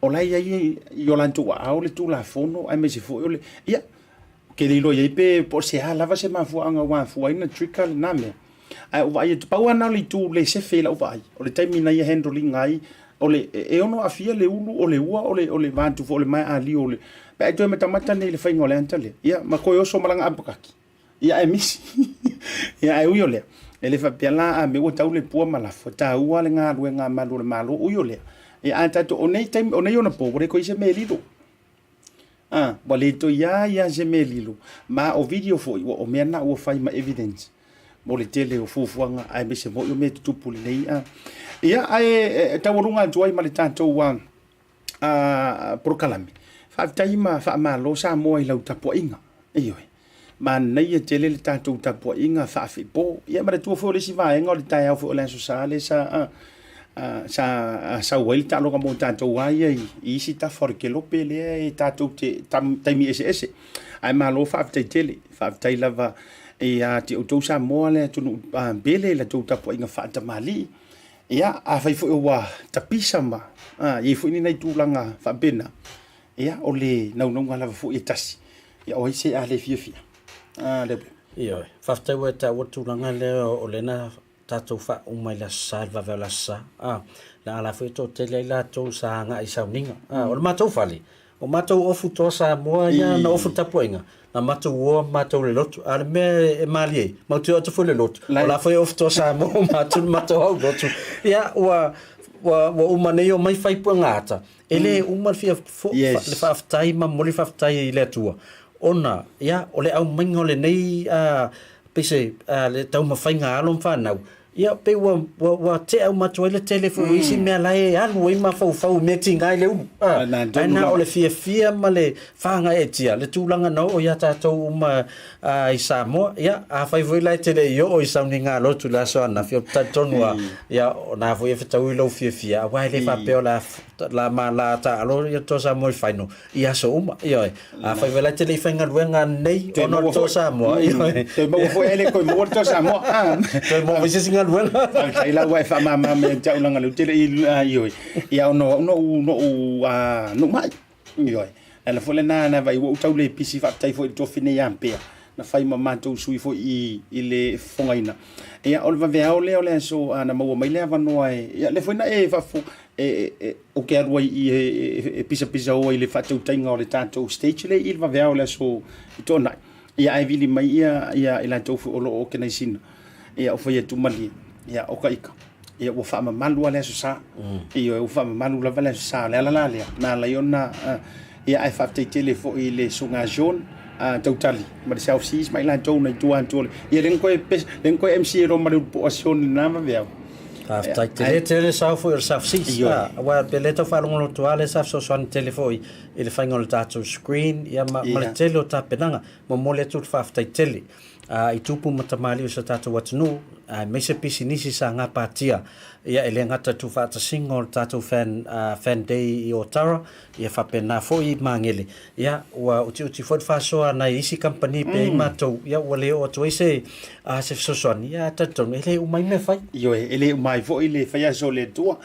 o la e i ai i o latou aao le Tulafono aemaise foi o le, ia, ou te le iloa i ai pe po o se a lava se mafuaaga ua afua ai ona trigger lena mea. Ae ou vaai atu, pau lava lena o le itu le sefe i lau vaai, o le taimi na ia handle ina ai, o le, e ono aafia le ulu, o le ua, o le, o le vaeatu foi o le maea lio o le, pe a e toe matamata nei i le faiga o le ata lea, ia, ma toe oso ma lana apakaki, ia ae misi. Ia ae ui o lea, e le faapea la a mea ua tau le pua ma lafo, e taua le galuega a malu o le Malo, ui o lea, ia a tatou, o nei taimi, o nei onapo, ua le toe i ai se mea e lilo. A, ua le toe i ai lava se mea e lilo. Ma o video foi, ua o mea na ua fai ma evidence mo le tele o fuafuaga aemaise foi o mea tutupu lenei. A. Ia, ae e taualuga atu ai ma le tatou a, a, polokalame. Faafetai ma faamalo Samoa i lau tapuaiga. Ioe. Manaia tele le tatou tapuaiga faafeipo. Ia manatua foi o le isi vaega o le taeao foi o le Aso Sa lea sa a, a, sa sau ai le taaloga mo tatou a ia i, i isi tafa o le kelope lea e tatou te tam, taimi eseese. Ae malo faafetai tele, faafetai lava ia te outou Samoa le atunuu pele i la tou tapuaiga faatamalii. Ia, afai foi ua tapisa ma a, i ai foi ni nai tulaga faapena, ia o le naunauga lava foi e tasi. Ia o ai se a le fiafia? A le Ioe. Faafetai ua e taua le tulaga lea o lea na tatou faauma i le Aso Sa, i le vave o le Aso Sa. A, leaga la foi e toatele ai latou sa agai i sauniga. A, o le matou fale, o matou ofu toa Samoa ia na ofu tapuaiga, na matou oa matou i le lotu. A o le mea e malie ai, matou te o atu foi i le lotu, o la foi e ofu toa Samoa matou i le matou au lotu. Ia, ua, ua, ua uma nei omai fai puega ata, E le uma le fia yes. le faafetai ma momoli faafetai i le Atua ona ia o le aumaiga o lenei uh, pei se uh, le taumafaiga a alo ma fanau ia pei ua, ua, ua tea uma atu ai le tele foi o isi mea la e alu ai mafaufau i mea tiga i le ulu. Ah, ae na o le fiafia ma le faagaeetia le tulaga na oo iā tatou uma uh, i Samoa. Ia, afai foi la e te le i oo i sauniga lotu i le aso ananafi, ou te talitonu lava, ia, o na foi e fetaui lou fiafia, aua e le faapea o le a la ma la taalo ia Toa Samoa i final i aso uma. Ioe. Afai foi la e te le i faigaluega nei Toe ona o maua le Toa foi. Samoa, ioe. Toe maua foi e le toe maua le Toa Samoa. Ah. Toe maua foi se isi galuega. Faafetai la ua e faamama ia te au leaga o lea ou te le i ioe. Ia ona o au na ou na ou na ou mai. Ioe. Le ala foi lena na vaai ua ou tau le pisi faafetai foi i le tofi nei ia Pea na fai ma matou sui foi i, i le fofogaina. Ia, o le vaveao lea o le aso na maua mai le avanoa e, ia, lea foi na e faafo, e, e, e, ou te alu ai i e, e, e pisapisa oa i le faatautaiga o le tatou stage lea i le vaveao o le aso i Toonai. Ia, ae vili mai ia, ia i latou foi o lo o organise ina. Ia, o fai atu malie, ia, o ka ika. Ia, ua faamamalu lava le Aso Sa. Ioe, ua faamamalu lava le Aso Sa. O le ala la lea, na ala ai ona, ia, ae faafetai tele foi i le Susuga John Tautali ma le South Seas ma i latou na i tua atu o le, ia, lea na toe, lea na toe MC ai loa ma le ulupoa Sean i lena vaveao. Faafetai tele tele le sao foi o le South Seas. Ioe. Aua pe le tau faalogologo atu lava lea sa fesoasoani tele foi i le faiga o le tatou screen ia ma, ma le tele o tapenaga. Momoli atu le faafetai tele. i tupu ma tamalii o si o tatou atunuu, aemaise pisinisi sa gapatia, ia e le gata i tuufaatasiga o le tatou Fan, Fan Day i Otara, ia faapena foi i Magele, ia ua utiuti foi le faasoa a nai isi kamupani pei matou, ia ua le oo atu ai se, se fesoasoani, ia ae talitonu e le uma ai mea fai. Ioe, e le uma ai foi le fai aso o le Atua.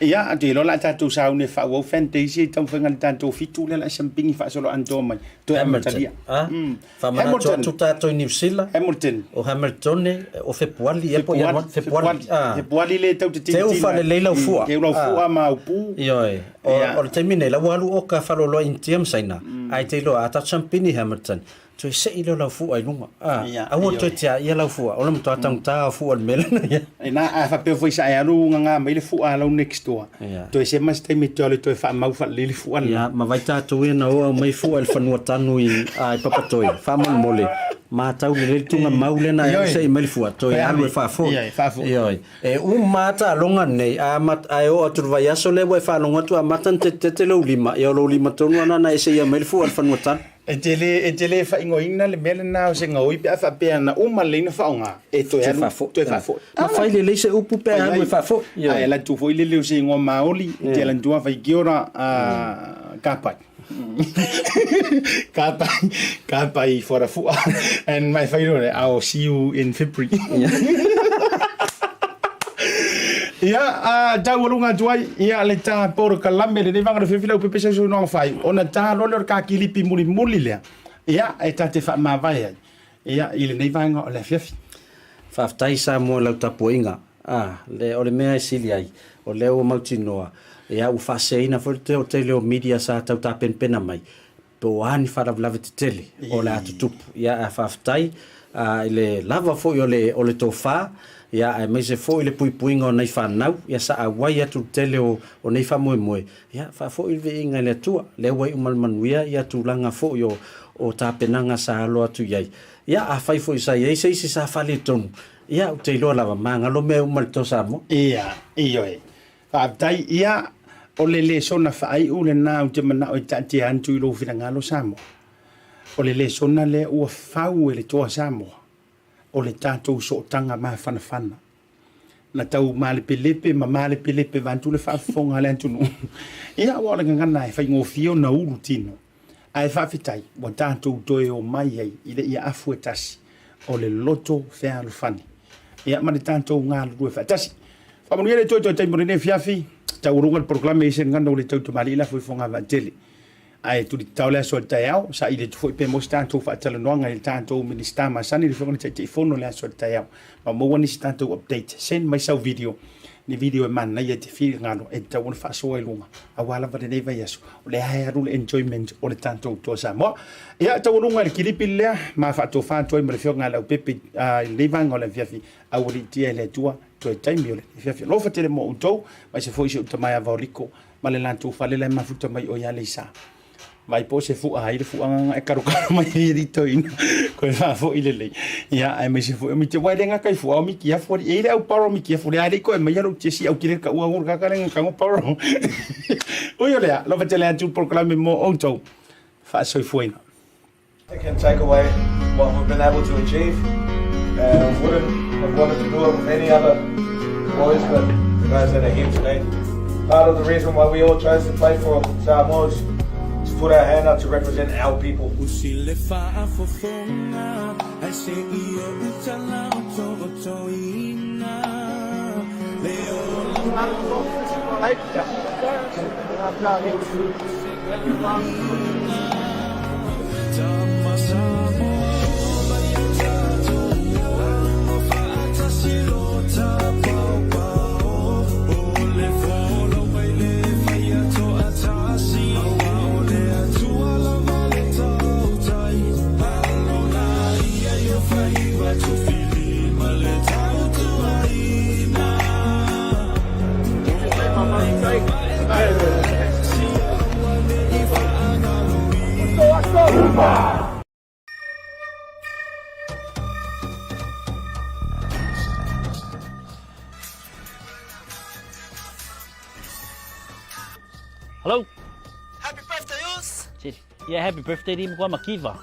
Ia, ou te iloa o le a tatou sauni e faaauau Fan Days ia i taumafaiga a le tatou fitu lea o le a siamupini faasoloatoa mai, toe Hamilton, amatalia. a? Faamanatu atu tatou i Niu Sila. Hamilton. O Hamiltone, o Fepuali, ia po o Ianuari. Fepuali. Fepuali le tau te Teu faalelei lau fua. Teu lau fua ma au pu. Ioe. O le taimi nei, la ua alu oka faaloloa Initia ma Saina. Ae te iloa, a tatou siamupini i Hamilton, toe sei lea o lau fua i luga. Aua le toe tiaia lau fua, o le matua taugata o fua i le mea lena. Ina a faapea foi sa e alu gaga mai le fua a lau next door, toe sema se taimi e toe alu e toe faamau faalelei le fua lena. Ia, ma vai tatou ia na oo mai fua i le fanua tanu i, a, i Papatoe, faamolemole, Matau lelei le tugamau lea na e alu se i mai le fua, toe alu e faafoi. Ioe. E uma lava taaloga nei, a ae oo atu i le vaiaso lea ua e faalogo atu amata ona tetete lou lima, ia o lou lima tonu lava lena na e seia mai le fua i le fanua talo. E te le, e te le faaigoaina le mea lena o se gaoi pe a faapea na uma lelei ona faaaoga, e toe alu, toe faafoi. Ma fai lelei se upu pe a alu e faafoi. Ae alu atu foi lele o se igoa maoli, e te alu atu lava i Kiora, ka pai. Ka pai, ka pai for a fua. And my final, I'll see you in February. Ia, a taualuga atu ai, ia le tā porokalame lenei vaega o le fiafia lau pepe sausaunoaga faaiu, ona tā loa lea o le kakilipi mulimuli lea, ia, e ta te faamavae ai, ia, i lenei vaega o le afiafi. Faafetai Samoa i lau tapuaiga. A, le, o le mea e sili ai, o lea ua mautinoa, ia, ua faaseseina foi le tele o media sa tau tapenapena mai, po o a ni faalavelave tetele o le a tutupu. Ia, ae faafetai i le lava foi o le, o le tofa, ia, aemaise foi le puipuiga o nai fanau, ia, sa auai atu le tele o, o nei faamoemoe, ia, faafoi le viiga i le Atua, lea ua iu ma le manuia ia tulaga foi o, o tapenaga sa alo atu i ai. Ia, afai foi sa i ai se isi sa faaletonu, ia, ou te iloa lava, magalo mea uma i le Toa Samoa. Ia, ioe. Faafetai, ia, o le lesona faaiu lena ou te manao e taatia atu i lou finagalo Samoa. O le lesona lea ua fau e le Toa Samoa, o le tatou sootaga mafanafana. Na tau malepelepe ma malepelepe vaeatu le faafofoga a le atunuu. Ia, aua o le gagana e faigofie ona ulu tino. Ae faafetai ua tatou toe omai ai i le ia afu e tasi o le loto fealofani. Ia ma le tatou galulue faatasi. Faamanuia le Atua i toe taimi o lenei afiafi, taualuga le polokalame i se gagana ua le tau tamalii lafo i Fogavaatele. Ae tulitatao le aso a le taeao, saili atu foi pe maua se tatou faatalanoaga i le tatou Minisita masani le Afioga i le Taitaifono i le aso a le taeao. Ma maua nisi tatou update. Send mai sau video, ni video e manaia e te finagalo e tatau ona faasoa i luga aua lava lenei vaiaso. O lea e alu le enjoyment o le tatou Toa Samoa. Ia, taualuga i le kilipi lea, ma faatofa atu ai ma le Afioga ia Leaupepe i lenei vaega o le afiafi, aualiitia e le Atua toe taimi o le afiafi. Alofa tele mo outou, aemaise foi si ou tama ia Vaoliko ma le latou fale la e mafuta mai o ia Aleisa. Vai po o se fua ai le fuaga e kalokalo mai ai e litoina koe faafoi lelei. Ia, aemaise foi o miti, aua e le gata i fua o miti afu ali, e i le au paro miti afu le a le i koe mai alo tiesi au kile ka ua ngul kaka le ngaka paro. Ui o lea, alofa tele atu polokalame mo outou. Faasoifuaina. It can take away what we've been able to achieve. And wouldn't have wanted to do it with any other boys but the guys that are here today. Part of the reason why we all chose to play for Samoa is to put our hand up to represent our people. Hello. Happy birthday, Us. Yeah, happy birthday di mo makiva.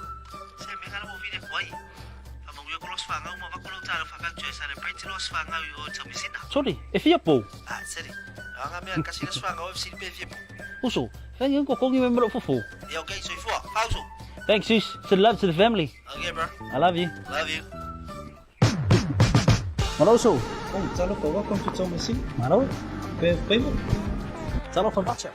Sorry, e fia pou. Ah, sorry. Anga mea kasi le swanga o sili pe fia pou. Uso, thank you ko kongi me mero fufu. Yeah, okay, so ifua. Pauso. Thanks, sis. Send love to the family. Okay, bro. I love you. Love you. Malo uso. Oh, talofa, welcome to Taumeasina. Malo. Pe pemo. Talofa macha.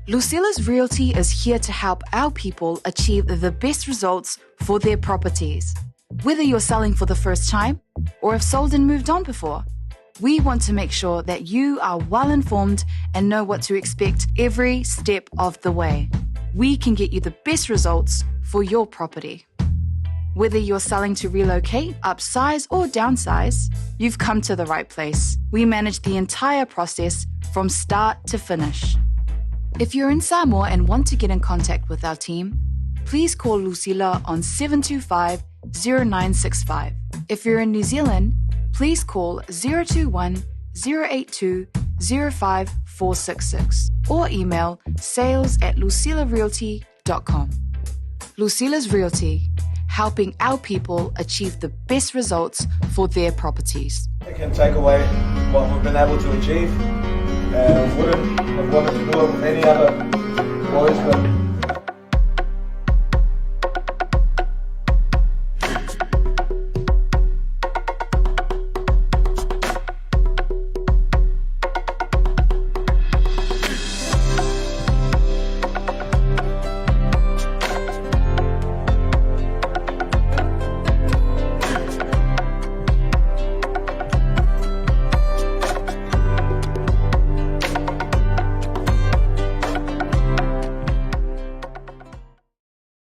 Lucilla's Realty is here to help our people achieve the best results for their properties. Whether you're selling for the first time or have sold and moved on before, we want to make sure that you are well informed and know what to expect every step of the way. We can get you the best results for your property. Whether you're selling to relocate, upsize, or downsize, you've come to the right place. We manage the entire process from start to finish. If you're in Samoa and want to get in contact with our team, please call Lucila on 725 0965. If you're in New Zealand, please call 021 082 05466 or email sales at lucilarealty.com. Lucila's Realty, helping our people achieve the best results for their properties. It can take away what we've been able to achieve. And wouldn't have wanted to do it with any other boys, but